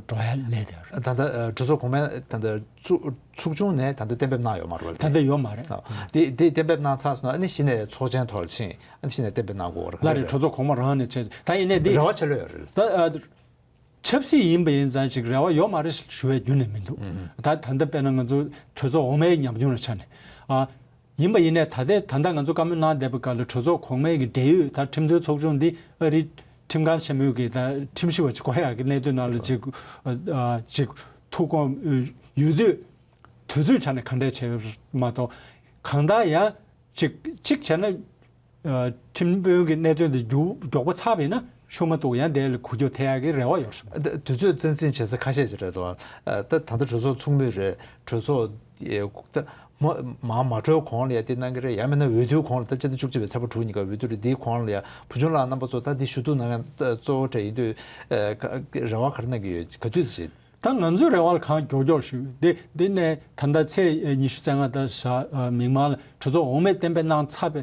འགྲོ་ཡ་ལས་དེ་རེད། ད་ལྟ་གྲོས་ཚོགས་གོང་མས་ད་ལྟ་ཚོགས་ཚོགས་ཆུང་ནས་ད་ལྟ་གཏན་འབེབས་གནང་ཡོད་མ་རེད་པ། ད་ལྟ་ཡོད་མ་རེད། ཨ་དེ་དེ་གཏན་འབེབས་གནང་ཚར་སོང་ན་ཨ་ནི་གཞི་ནས་ཚོགས་ཆེན་ཐོག་ལ་ཕྱིན་ཨ་ནི་གཞི་ནས་གཏན་འབེབས་གནང་དགོས་རེད། ལ་རེད། གྲོས་ཚོགས་གོང་མ་རང་ནས་བྱས་ད་ཡིན་ནའི་འདི་རེ་བ་ཆེ་ལོས་ཡོད་རེད། ད་ཨ། ཆབ་སྲིད་ཡིན་པ་ཡིན་ཙང་ཅིག་རེ་བ་ཡོད་མ་རེད་ཞུ་བའི་རྒྱུ་ནས་མི་འདུག་ད་ད་ལྟ་དཔེར་ན་ང་ཚོ་གྲོས་ཚོགས་འོག་མའི་ཉམས་མྱོང་ལ་ཆ་ནས་ཨ། ཡིན་པ་ཡིན་ནའི་ད་ལྟའི་ད་ལྟ་ང་ཚོ་བཀའ་མོལ་གནང་བསྡད་པའི་སྐབས་ལ་གྲོས་ཚོགས་གོང་མའི་གི་འབྲེལ་ཡོད་ད་ཁྲིམས་དོན་ཚོགས་ཆུང་འདི་ཨ་རི་ཁྲིམས་ཁང་ཆེན་མོའི་གི་ད་ཁྲིམས་ཞིབ་པ་ཅིག་དགོས་ཡག་གི་གནད་དོན་ནང་ལ་ཅིག་ཨ་ཅིག་ཐུགས་དགོངས་ཡོད་དུས་དུས་ཚོད་ཆ་ནས་ག་འདྲས་བྱས་མ་གཏོགས་གང་ལྟར་ཡང་ཅིག་ཅིག་བྱས་ན། ཁྲིམས་དཔོན་གྱི་གནད་དོན་དེ་མགྱོགས་མགྱོགས་པོ་ཚར་བ་ཡིན་ན་ཤུགས་མ་གཏོགས་ཡང་དེ་ལ་འགུལ་སྐྱོད་ཐེབས་ཡག་གི་རེ་བ་ཡོད་སོང་། ད་དུས་ཚོད་ཚོད་འཛིན་བྱེད་ས་ཁ་ཤས་ཅིག་རེད་དོ། ད་ད་ལྟ་གྲོས་ཚོགས་ཚོགས་མི་རེད། གྲོས་ཚོགས་ད་མ་མ་མ་གྲོལ་གོང་ལ་ཡ་དེ་གནང་གི་རེད། ཡང་མིན་ན་འོས་བསྡུའི་གོང་ལ་ད་སྤྱི་ཟླ་བཅུ་གཅིག་པའི་ཚེས་པ་དྲུག་ཉིན་ཀ་འོས་བསྡུ་རེད། དེའི་གོང་ལ་ཡ་བུ་ཆུང་ལགས་རྣམ་པ་ཚོ་ད་འདི་ཞུ་གཏུག་གནང་མཁན་གཙོ་བོ་གྲས་ཡིན་དུས་རེ་བ་ག་རེ་གནང་གི་ཡོད། ག་དུས་བྱེད། ད་ང་ཚོའི་རེ་བ་ལ་གང་མགྱོགས་མགྱོགས་ཞུ། འདི་འདི་ནས་ད་ལྟ་ཚེས་ཉི་ཤུ་རྩ་ལྔ་དང་ཞག་མིག་དམར་ལ་གྲོས་ཚོགས་འོག་མས་གཏན་འབེབས་གནང་ཚར་བའི་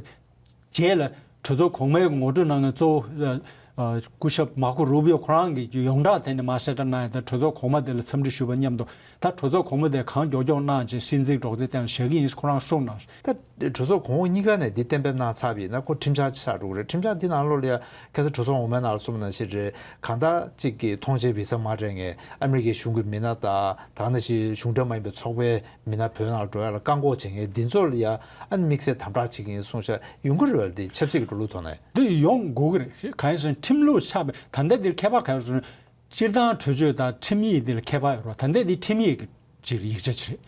རྗེས་ལ་གྲོས་ཚོགས་གོང་མའི་ངོ་སྤྲོད་གནང་མཁན་གཙོ་བོ་སྐུ་ཞབས་མར་ཁོ་རུ་བི་ཡོ་ཁོ་རང་གིས་ཡོངས་གྲགས་དེ་ནས་མར་གསལ་བསྒྲགས་གནང་ཡ་དང་གྲོས་ཚོགས་གོང་མ་དེ་ལ་འཚམས་འདྲི་ཞུས་པ་མཉམ་དུ་ད་གྲོས་ཚོགས་གོང་མ་དེ་གང་མགྱོགས་མགྱོགས་གནང་བྱས་སྲིད་འཛིན་སྒྲོག་ཙེ་སྟེང་ལ་བཞག་གི་ཡིན་ཁོ་རང་གསུངས་གནང་། ད་གྲོས་ཚོགས་གོང་འོག་གཉིས་ཀ་ནས་འདི་གཏན་འབེབས་གནང་ཚར་བ་ཡིན་ན་ཁོ་ཁྲིམས་འཆར་ཆགས་འགྲོ་གི་རེད། ཁྲིམས་འཆར་འདི་ནང་ལོགས་ལ་ཡ་ཁ་སང་གྲོས་ཚོགས་འོག་མའི་ནང་ལ་གསུངས་ནང་བཞིན་རེད། གང་ལྟར་གཅིག་གི་ཐོངས་མཆན་བི་ས་མ་སྤྲད་མཁན་ཨ་མི་རི་ཀའི་གཞུང་གི་མི་སྣ་དང་ད་ག་ནང་བཞིན་གཞུང་འབྲེལ་མ་ཡིན་པའི་ཚོགས་པའི་མི་སྣ་བོད་ནང་ལ་འགྲོ་ཡ་ལ་བཀག་འགོག་བྱེད་མཁན་འདི་ཚོ་ལ་ཡ་ཨ་ནི་དམིགས་བསལ་དམ་དྲག་བྱེད་ཀྱི་ཡིན་གསུངས་ཤག་ཡོང་གི་རེད་པ། འདི་ཆབ་སྲིད་ཀྱི་འགྲོ་ལུགས་ཐོག་ནས། འདི་ཡོང་དགོས་ཀྱི་རེད། གང་ཡིན་ཟེར་ན་ཁྲིམས་ལུགས་ཆགས་པའི་ད་ལྟ་འདིར་ཁྱད་པར་ག་རེ་ཟེར་ན། སྤྱིར་བཏང་གྲོས་ཆོད་དང་ཁྲིམས་ཡིག་འདི་ལ་ཁྱད་པར་ཡོད་རེད་པ། ད་ལྟ་འདི་ཁྲིམས་ཡིག་གི་ཅིག་ཡིག་ཆ་ཅིག་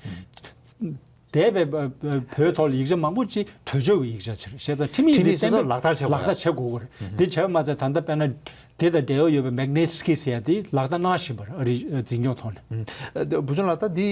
རེད། འདས་པའི་བོད་ཐོག་ལ་ཡིག་ཆ་མང་པོ་ཅིག་གྲོས་ཆོད་ཀྱི་ཡིག་ཆ་ཅིག་རེད། བྱས་ཙང་ཁྲིམས་ཡིག་ཁྲིམས་འདི་ཡིག་སོ་སོ་གཏན་ལག་བསྟར་བྱེད་དགོས་ལག་བསྟར་བྱེད་དགོས་ཀྱི་རེད། འདི་བྱས་པ་མ་ཚད་ད་ལྟ་དཔེར་ན་དེ་དང་འབྲེལ་བ་ཡོད་པའི་Magnitsky་ཟེར་ཡ་དེ་ལག་བསྟར་གནང་བཞིན་པ་རེད། ཨ་རིའི་འཛིན་སྐྱོང་ཐོག་ནས། ཨ་བུ་ཆུང་ལགས། ད་འདི་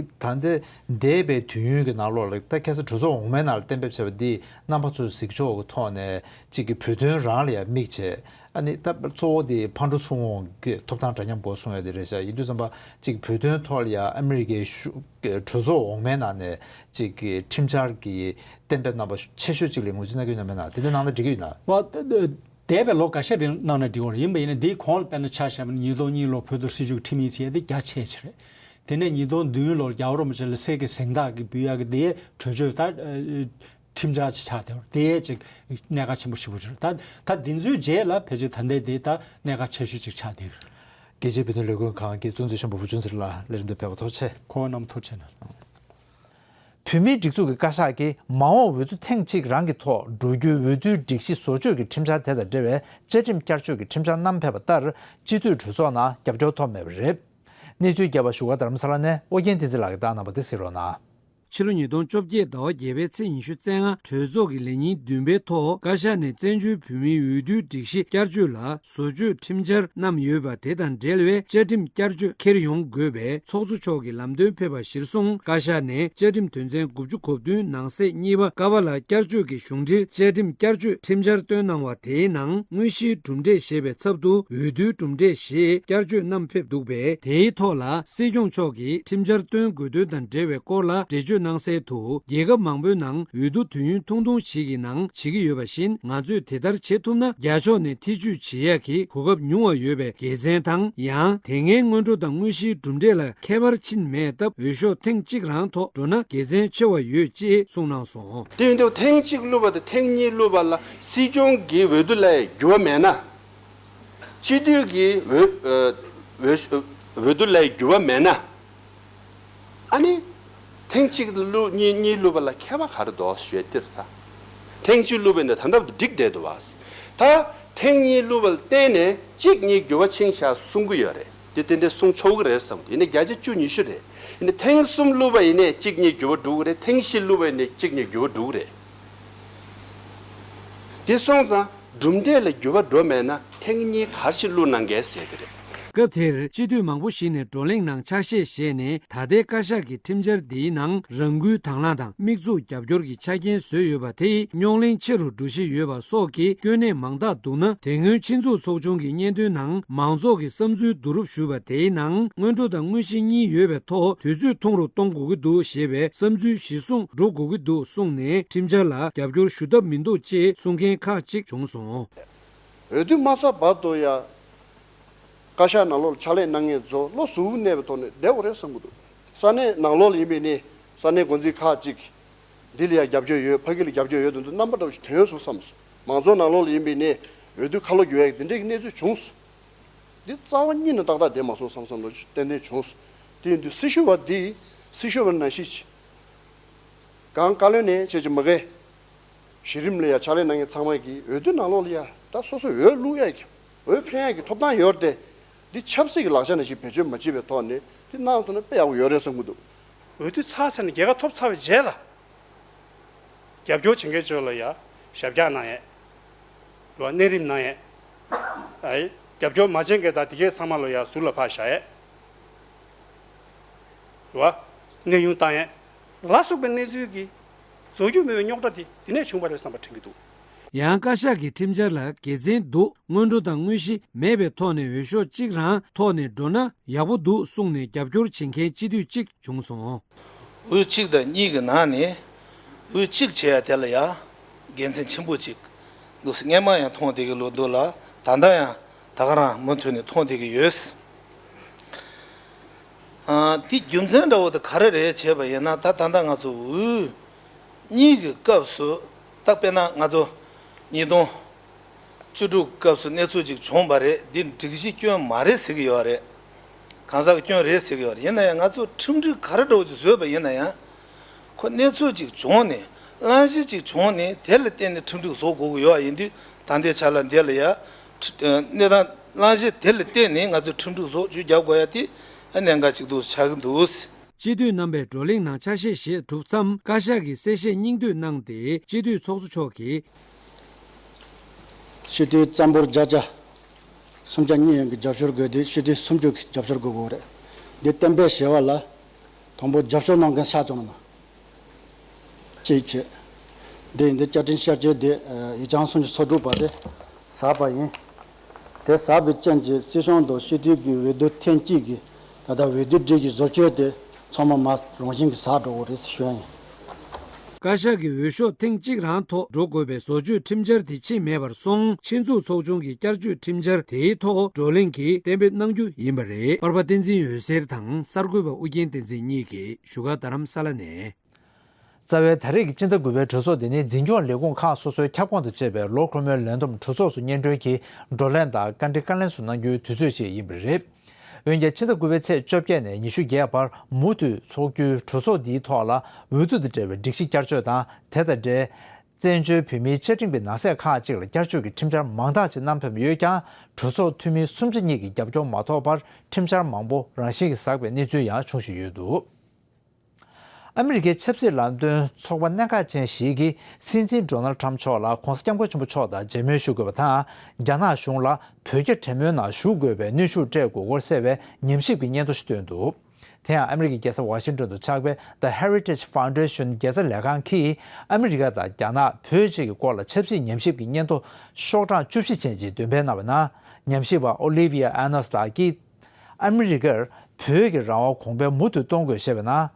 ད་ལྟ་འདས་པའི་དུས་ཡུན་གྱི་ནང་ལོགས་ལ་ད་ཁ་སང་གྲོས་ཚོགས་འོག་མའི་ནང་ལ་གཏན་འབེབས་བྱས་པ་འདི་རྣམ་པ་ཚོས་གཟིགས་ཕྱོགས་ཀྱི་ཐོག་ནས་གཅིག་གི་བོད་དོན་རང་ལ་ཡང་དམིགས་བྱས། ཨ་ནི་ད་གཙོ་བོ་དེ་ཕར་འགྲོ་ཚུར་འོང་གི་ཐོབ་ཐང་འདྲ་མཉམ་དགོས་གསུང་ཡ་དེ་རེད་ཤག་ཡིན་དུས་ཙམ་པ་གཅིག་བོད་དོན་ཐོག་ལ་ཡ་ཨ་མི་རི་ཀའི་གཞུང་གྲོས་ཚོགས་འོག་མའི་ནང་ནས་གཅིག་གི་ཁྲིམས་འཆར་གྱི་གཏན་འབེབས་རྣམ་པ་ཆེ་ཤོས་གཅིག་ལ་ངོས་འཛིན་གནང་གི་ཡོད་ན་མེད་ན། དེ་འདྲ་གནང་ན་འགྲིག་གི་ཡོད་ན། འོ་ད་ད་འདས་པའི་ལོ་འགའ་ཤས་རིང་གནང་ན་འགྲིག་གི་རེད། ཡིན་པ་ཡིན་ན་འདིའི་གོང་ལ་དཔེར་ན་ཆ་བཞག་ན་ཉིས་སྟོང་གཉིས་ལོ་བོད་དུ་སྲིད་བྱུས་ཀྱི་ཁྲིམས་ཡིག་ཅིག་ཡ་དེ་རྒྱ་ཆེ་ཆེ་རེད། དེ་ནས་ཉིས་སྟོང་བདུན་ལོར་རྒྱལ་བ་རིན་པོ་ཆེ་ལ་གསེར་གྱི་གཟེངས་རྟགས་ཀྱི་འབུལ་ཡག་གི་དེའི་གྲོས་ཆོད་ད། ཁྲིམས་འཆར་ཅིག་ཆགས་བསྡད་པ་རེད། དེ་ཅིག་གནད་འགག་ཆེན་པོ་ཞེ་པོ་ཅིག་རེད། ད་ད་འདི་ཚོའི་རྗེས་ལ་ཕལ་ཆེར་ད་ལྟའི་དེ་ད་གནད་འགག་ཆེ་ཤོས་ཅིག་ཆགས་བསྡད་ཀྱི་རེད། རྒྱལ་སྤྱིའི་བོད་དོན་ལས་འགུལ་ཁང་གི་གཙོ་འཛིན་གཞོན་པ་བུ་ཆུང་ཚེ་རིང་ལགས་ལས་རིམ་དུ་ཕེབས་པར་ཐུགས་རྗེ་ཆེ། ཁོང་རྣམས་ཐུགས་རྗེ་ཆེ་གནང་། བོད་མིའི་སྒྲིག་འཛུགས་ཀྱི་བཀའ་ཤག་གིས་མ་འོངས་འོས་བསྡུ་ཐེངས་གཅིག་རང་གི་ཐོག་འགྲོ་རྒྱུའི་འོས་བསྡུའི་སྒྲིག་གཞི་བཟོ་བཅོས་ཀྱི་ཁྲིམས་འཆར་དེ་དང་འབྲེལ་བའི་བཅའ་ཁྲིམས་བསྐྱར་བཅོས་ཀྱི་ཁྲིམས་འཆར་བསྣམས་ཕེབས་པ་ལྟར་སྤྱི་འཐུས་གྲོས་ཚོགས་ནང་རྒྱབ་སྐྱོར་ཐོབ་མེད་པ་རེད། གནས་ཚུལ་རྒྱས་པ་བཞུགས་སྒར་རྡ་རམ་ས་ལ་ནས་ཨོ་རྒྱན་བསྟན་འཛིན་ལགས་ཀྱིས་བཏང་གནང་བ་དེ་གཟིགས་རོགས་གནང་། ཕྱི་ལོ་ཉིས་སྟོང་བཅོ་བརྒྱད་ཟླ་བ་བརྒྱད་པའི་ཚེས་ཉི་ཤུ་རྩ་ལྔ་གྲོས་ཚོགས་ཀྱི་ལས་ཉིན་བདུན་པའི་ཐོག་བཀའ་ཤག་ནས་བཙན་བྱོལ་བོད་མིའི་འོས་བསྡུའི་སྒྲིག་གཞི་བསྐྱར་བཅོས་ལ་བཟོ་བཅོས་ཁྲིམས་འཆར་བསྣམས་ཡོད་པ་དེ་དང་འབྲེལ་བའི་བཅའ་ཁྲིམས་བསྐྱར་བཅོས་འཁྱེར་ཡོང་དགོས་པའི་ཚོགས་གཙོ་མཆོག་གི་ལམ་སྟོན་ཕེབས་པ་གཞིར་བཟུང་། བཀའ་ཤག་ནས་བཅའ་ཁྲིམས་དོན་ཚན་དགུ་བཅུ་གོ་བདུན་ནང་གསེས་གཉིས་པ་ཀ་བ་ལ་བསྐྱར་བཅོས་ཀྱི་གཞུང་འབྲེལ་བཅའ་ཁྲིམས་བསྐྱར་བཅོས་ཁྲིམས་འཆར་བཏོན་གནང་བ་དེའི་ནང་དངོས་གཞིའི་གྲུབ་འབྲས་ཞེས་པའི་ཚབ་ཏུ་འོས་བསྡུའི་གྲུབ་འབྲས་ཞེས་བསྐྱར་བཅོས་བསྣམས་ཕེབས་འདུག་པས། དེའི་ཐོག་ལ་སྲིད་སྐྱོང་མཆོག་གིས་ཁྲིམས་འཆར་བཏོན་དགོས་དོན་དང་འབྲེལ་བའི་སྐོར་ལ་འགྲེལ་བརྗོད་གནང་གསལ་དུ། རྒྱལ་ཁབ་མང་པོའི་ནང་འོས་བསྡུ་དུས་ཡུན་ཐུང་ཐུང་ཞིག་གི་ནང་བྱེད་ཀྱི་ཡོད་པ་བཞིན། ང་ཚོས་དེ་ལྟར་བྱེད་ཐུབ་ན་རྒྱ་ཕྱོགས་ནས་ཐེ་བྱུས་བྱེད་ཡག་གི་གོ་སྐབས་ཉུང་བ་ཡོད་པའི་དགེ་མཚན་དང་། ཡང་དེ་སྔའི་སྔོན་འགྲོ་དང་དངོས་གཞིའི་གྲུབ་འབྲས་ལ་ཁྱད་པར་ཕྱིན་མེད་སྟབས། འོས་ཤོག་ཐེངས་གཅིག་རང་ཐོག་འགྲོ་ན་དགེ་མཚན་ཆེ་བ་ཡོད་ཅེས་གསུངས་གནང་སོང་། དེ་ཡིན་དུས་ཐེངས་གཅིག་བླུགས་པ་དང་ཐེངས་གཉིས་བླུགས་པ་ལ་སྲིད་སྐྱོང་གི་འོས་བསྡུ་ལས་འགྱུར་བ་མེད་ན། སྤྱི་འཐུས་ཀྱི་འོས་འོས་འོས་བསྡུ་ལས་འགྱུར་བ་མེད་ན། ཨ་ནི། ཐེངས་གཅིག་བླུགས་གཉིས་གཉིས་བླུགས་པ་ལ་ཁྱད་པར་ག་རེ་འདུག་ཞུས་དེར་ད། ཐེངས་གཅིག་བླུགས་པ་ཡིན་ན་ད་ལྟ་འགྲིག་བསྡད་འདུག་བ། ད་ཐེངས་གཉིས་བླུགས་པ་ལ་བརྟེན་ནས་གཅིག་གཉིས་འགྱུར་བ་ཕྱིན་ཤག་གསུང་གི་ཡོད་རེད། དེ་ཏན་ཏན་གསུང་ཆོག་གི་རེད་བསམ་གི་འདུག་ཡིན་ན་བརྒྱ་ཆ་བཅུ་ཉི་ཤུ་རེད། ཡིན་ན་ཐེངས་གསུམ་བླུགས་པ་ཡིན་ནའི་གཅིག་གཉིས་འགྱུར་བ་འགྲོ་གི་རེད། ཐེངས་བཞི་བླུགས་པ་ཡིན་ནའི་གཅིག་གཉིས་འགྱུར་བ་འགྲོ་གི་རེད། དེ་སོང་ཙང་། གྲུབ་འབྲས་ལ་འགྱུར་བ་འགྲོ་མེད་ན་ཐེངས་གཉིས་ག་རེ་ཞིག་བླུགས་གནང་གལ་ཟེར་གྱི་རེད། སྐབས་དེར་སྤྱི་འཐུས་མང་པོ་ཞིག་ནས་བགྲོ་གླེང་ནང་ཆ་ཤས་བཞེས་ནས། ད་ལྟའི་བཀའ་ཤག་གི་ཁྲིམས་འཆར་འདིའི་ནང་རང་འགུལ་དང་བླངས་དང་དམིགས་འཛུགས་རྒྱབ་སྐྱོར་གྱི་ཆ་རྐྱེན་བཟོས་ཡོད་པ་དེས་རྙོག་གླེང་ཆེ་རུ་འགྲོ་གཞི་ཡོད་པ་སོགས་ཀྱི་སྐྱོན་གནད་མང་དག་འདུག་ན། དེ་སྔོན་ཆེད་འཛུགས་ཚོགས་ཆུང་གི་སྙན་ཐོའི་ནང་མང་ཚོགས་ཀྱི་བསམ་ཚུལ་བསྡུ་རུབ་ཞུས་པ་དེའི་ནང་སྔོན་འགྲོ་དང་དངོས་གཞི་གཉིས་ཡོད་པའི་ཐོག་དུས་ཚོད་ཐུང་རུ་གཏོང་དགོས་ཀྱི་འདུག་ཞེས་པའི་བསམ་ཚུལ་གཞིར་བཟུང་འགྲོ་དགོས་ཀྱི་འདུག་གསུངས་ནས། ཁྲིམས་འཆར་ལ་རྒྱབ་སྐྱོར་ཞུ་ཐབས་མི་འདུག་ཅེས་གསུང་མཁན་ཁག་ཅིག་བྱུང་སོང་། འོས་བསྡུ་མ་ཚར་བར་དུ་ཡང་བཀའ་ཤག་ནང་ལོགས་ལ་ཕྱག་ལས་གནང་མཁན་ཚོ་བློ་གཟུ་བོ་གནས་པའི་ཐོག་ནས་བསྡད་དགོས་རེད་བསམ་གྱི་འདུག། ས་གནས་ནང་ལོགས་ལ་ཡིན་པའི་ནི་ས་གནས་འགོ་འཛིན་ཁག་ཅིག་འདི་ལ་ཡང་རྒྱབ་སྐྱོར་ཡོད། ཕ་གི་ལ་རྒྱབ་སྐྱོར་ཡོད་དེ་ཚོ་རྣམ་པ་འདྲ་བོ་ཞིག་ཐོན་ཡོང་སོང་བསམ་སོང་། མང་ཚོགས་ནང་ལོགས་ལ་ཡིན་པའི་ནི་འོས་བསྡུ་ཁ་ལོ་སྒྱུར་ཡག་འདི་འདྲའི་གནས་ཚུལ་བྱུང་སོང་། འདི་རྩ་བ་ཉིད་ནས་ཏག་ཏག་བསྡད་མ་སོང་བསམ་བསམ་བློ་ཞིག་ཏན་ཏན་བྱུང་སོང་། དེ་ཡིན་དུས་སྲི་ཞུ་བ་འདི་སྲི་ཞུ་བ་ནང་བཞིན་གྱི་གང་བཀའ་བློན་ནས་བྱས་ཀྱི་མ་གི་གཞི་རིམ་ལ་ཡ་ཕྱག་ལས་གནང་མཁན་ཚང་མ་གིས་འོས་བསྡུ་ནང་ལོགས་ལ་ཡ་ད་སོ་སོ་འོས་བླུག་ཡ་གི་འོས་འཕེན་ཡ་གི་ཐོབ་ཐང་ཡོད་རེད་དེ། འདི་ཆབ་སྲིད་ཀྱི་ལག་ཆ་ནང་བཞིན་བེད་སྤྱོད་མ་བྱེད་པའི་ཐོག་ནས་འདི་གནང་ཐུབ་ན་དཔེ་ཡག་པོ་ཡོད་རེད་བསམ་གྱི་འདུག། འོས་བསྡུ་ཚར་ཚར་ནས་རྒྱལ་ཁ་ཐོབ་ཚར་བའི་རྗེས་ལ། རྒྱབ་སྐྱོར་བྱེད་མཁན་ཚོ་ལ་ཡ་ཞབས་བཀྱག་གནང་ཡས། རེད་བ། གནས་རིམ་གནང་ཡས། ཨའི། རྒྱབ་སྐྱོར་མ་བྱེད་མཁན་དང་དེ་གའི་ཚང་མ་ལ་ཡ་ཟུར་ལ་ཕར་བཞག་ཡས། རེད་བ། གནས་དབྱུང་བཏང་ཡས། ལ་སོགས་པའི་གནས་ཚུལ་གྱི་རྫོགས་རྒྱུ་མེད་པའི་རྙོག་དྲ་དེ་འདི་ནས་བྱུང་བ་རེད་བསམ་པ་དྲན་གྱི་འདུག། ཡང་བཀའ་ཤག་གི་ཁྲིམས་འཆར་ལ་དགེ་མཚན་འདུག། སྔོན་འགྲོ་དང་དངོས་གཞི་མེད་པའི་ཐོག་ནས་འོས་ཤོག་གཅིག་རང་ཐོག་ནས་འགྲོ་ན་ཡག་པོ་འདུག་གསུངས་ནས་རྒྱབ་སྐྱོར་བྱེད་མཁན་སྤྱི་འཐུས་གཅིག་བྱུང་སོང་། འོས་གཅིག་དང་གཉིས་ཀྱི་ནང་ནས་འོས་གཅིག་བྱེད་ཡ་དེ་ལ་ཡ་དགེ་མཚན་ཆེན་པོ་གཅིག་འདུག་ཟེར་སྔན་མ་ཡང་མཐོང་བསྡད་ཀྱི་ལོ་འདུག་ལ། ད་ལྟ་ཡང་ད་ག་རང་མུ་མཐུད་ནས་མཐོང་བསྡད་ཀྱི་ཡོད། ཨ། དེ་རྒྱུ་མཚན་འདྲ་བོ་དེ་ག་རེ་རེད་བྱས་པ་ཡིན་ན། ད་ད་ལྟ་ང་ཚོ་འོས་གཉིས་ཀྱི་སྐབས་སུ། ད་དཔེར་ན་ང་ཚོ་ཉིས་སྟོང་བཅུ་དྲུག་སྐབས་སུ་གནས་ཚུལ་ཅིག་བྱུང་བ་རེད། འདི་སྒྲིག་གཞི་སྐྱོན་མ་རེད་ཟེར་གྱི་ཡོད་རེད། གང་ཟག་གི་སྐྱོན་རེད་ཟེར་གྱི་ཡོད་རེད། ཡིན་ན་ཡང་ང་ཚོ་ཁྲིམས་སྒྲིག་ག་རེ་འདྲ་བོ་ཅིག་བཟོས་པ་ཡིན་ན་ཡང་། ཁོ་གནས་ཚུལ་ཅིག་བྱུང་ནས། གླེང་གཞི་ཅིག་བྱུང་ནས། དེ་ལ་བརྟེན་ནས་ཁྲིམས་སྒྲིག་བཟོ་དགོས་ཀྱི་ཡོད་པ་ཡིན་དུས། ད་ལྟའི་ཆ་ལ་འདི་ལ་ཡ་ཁྲི་ཨ་གནས་སྟངས་གླེང་གཞི་དེ་ལ་བརྟེན་ནས་ང་ཚོས་ཁྲིམས་སྒྲིག་བཟོ་བཅོས་རྒྱག་དགོས་ཡ་དེ་ཨ་གནད་འགག་ཅིག་ཏུ་ཆགས་ཀྱི་འདུག། སྤྱི་འཐུས་རྣམ་པས་བགྲོ་གླེང་ནང་ཆ་ཤས་བཞེས་གྲུབ་མཚམས། བཀའ་ཤག་གིས་གསལ་བཤད་སྙིང་བསྡུས་གནང་སྟེ། སྤྱི་འཐུས་ཚོགས་གཙོ་མཆོག་གིས། སྤྱི་འཐུས་གཙང་པོར་བརྒྱ་ཆ་སུམ་ཆ་གཉིས་ཡན་གྱི་རྒྱབ་སྐྱོར་དགོས་དུས། སྤྱི་འཐུས་སུམ་ཅུ་གི་རྒྱབ་སྐྱོར་དགོས་ཀྱི་ཡོད་རེད། འདི་གཏན་འབེབས་བྱས་པ་ལ་དང་པོ་རྒྱབ་སྐྱོར་གནང་མཁན་ཆ་བཅོ་ན་ན། གཅིག་བྱས། འདི་ཡིན་དུས་བཅའ་ཁྲིམས་བསྐྱར་བཅོས་འདི་ཡིག་ཆ་སུམ་ཅུ་སོ་དྲུག་པ་དེ་ཟགས་པ་ཡིན། དེ་ཟགས་པའི་རྐྱེན་གྱིས་སྲིད་གཞུང་དང་སྤྱི་འཐུས་ཀྱི་འོས་བསྡུ་ཐེངས་གཅིག་གི་ད་ལྟ་འོས་བསྡུ་སྒྲིག་གཞི་བཟོ་བཅོས་དེ་ཚང་མ་མ་རང་བཞིན་གྱིས་ཟགས་འགྲོ་གི་རེད་ཟེར་ཞུ་ཡ་ཡིན། བཀའ་ཤག་གི་འོས་ཤོག་ཐེངས་གཅིག་རང་ཐོག་འགྲོ་དགོས་པའི་བཟོ་བཅོས་ཁྲིམས་འཆར་དེ་ཕྱིན་མེད་པར་སོང་། ཆེད་འཛུགས་ཚོགས་ཆུང་གི་བསྐྱར་བཅོས་ཁྲིམས་འཆར་དེའི་ཐོག་བགྲོ་གླེང་གིས་གཏན་འབེབས་གནང་རྒྱུ་ཡིན་པ་རེད། པར་པ་བསྟན་འཛིན་འོད་ཟེར་དང་གསར་འགོད་པ་ཨུ་རྒྱན་བསྟན་འཛིན་གཉིས་ཀྱིས་བཞུགས་སྒར་རྡ་རམ་ས་ལ་ནས། རྩ་བའི་ད་རེས་ཀྱི་སྤྱི་ཟླ་དགུ་པའི་གྲོས་ཚོགས་འདི་ནི་འཛིན་སྐྱོང་ལས་ཁུངས་ཁག་སོ་སོའི་ཁྱབ་ཁོངས་དང་བཅས་པའི་ལོ་འཁོར་མོའི་ལས་བསྡོམས་གྲོས་ཚོགས་སུ་སྙན་སྒྲོན་གྱིས་བགྲོ་གླེང་དང་བཀའ་འདྲི་བཀའ་ལན་སོགས་གནང་རྒྱུའི་དུས་ཚོད་ཅིག་ཡིན་པ་རེད། འོན་ཀྱང་། ཕྱི་ཟླ་དགུ་པའི་ཚེས་བཅོ་བརྒྱད་ནས་ཉི་ཤུ་བརྒྱད་བར་མུ་མཐུད་འཚོགས་རྒྱུའི་གྲོས་ཚོགས་འདིའི་ཐོག་ལ། འོས་བསྡུ་དང་འབྲེལ་བའི་སྒྲིག་གཞི་བསྐྱར་བཅོས་དང་། དེ་དང་འབྲེལ། བཙན་བྱོལ་བོད་མིའི་བཅའ་ཁྲིམས་ཀྱི་ནང་གསེས་ཁག་ཅིག་ལ་བསྐྱར་བཅོས་ཀྱི་ཁྲིམས་འཆར་མང་དག་ཅིག་བསྣམས་ཕེབས་ཡོད་ཀྱང་། གྲོས་ཚོགས་འཐུས་མི་སུམ་ཆ་གཉིས་ཀྱི་རྒྱབ་སྐྱོར་མ་ཐོབ་པར། ཁྲིམས་འཆར་མང་པོ་རང་བཞིན་གྱིས་ཟགས་པའི་གནས་ཚུལ་ཡང་འབྱུང་བཞིན་ཡོད་འདུག། ཨ་མི་རི་ཀའི་ཆབ་སྲིད་ལམ་སྟོན་ཚོགས་པ་གནད་འགག་ཅན་ཞིག་གིས། སྲིད་འཛིན་ཌོ་ནལ་ཌི་ཊརམ་ཕི་མཆོག་ལ་༸གོང་ས་༸སྐྱབས་མགོན་ཆེན་པོ་མཆོག་དང་མཇལ་མོལ་ཞུ་དགོས་པ་དང་། རྒྱ་ནག་གཞུང་ལ་བོད་རྒྱ་གྲོས་མོལ་ནང་ཞུགས་དགོས་པའི་གནོན་ཤུགས་སྤྲད་དགོས་སྐོར་གསལ་བའི་ཉམས་ཞིབ་ཀྱི་སྙན་ཐོ་ཞིག་བཏོན་འདུག། དེ་ཡང་ཨ་མི་རི་ཀའི་རྒྱལ་ས་ཝ་ཤིང་ཏོན་དུ་ཆགས་པའི་The Heritage Foundation རྒྱལ་རྩ་ལས་ཁང་གིས། ཨ་མི་རི་ཀ་དང་རྒྱ་ནག་བོད་བཅས་ཀྱི་སྐོར་ལ་ཆབ་སྲིད་ཉམས་ཞིབ་ཀྱི་སྙན་ཐོ་ཤོག་གྲངས་བཅུ་བཞི་ཅན་ཅིག་འདོན་སྤེལ་གནང་བའི་ནང་། ཉམས་ཞིབ་པ་ཨོ་ལི་ཝི་ཡ་ཨ་ནོས་ལགས་ཀྱིས། ཨ་མི་རི་ཀར་བོད་ཀྱི་རང་དབང་གོང་འཕེལ་མུ་མཐུད་གཏོང་དགོས་ཞེས་པའི་ནང་།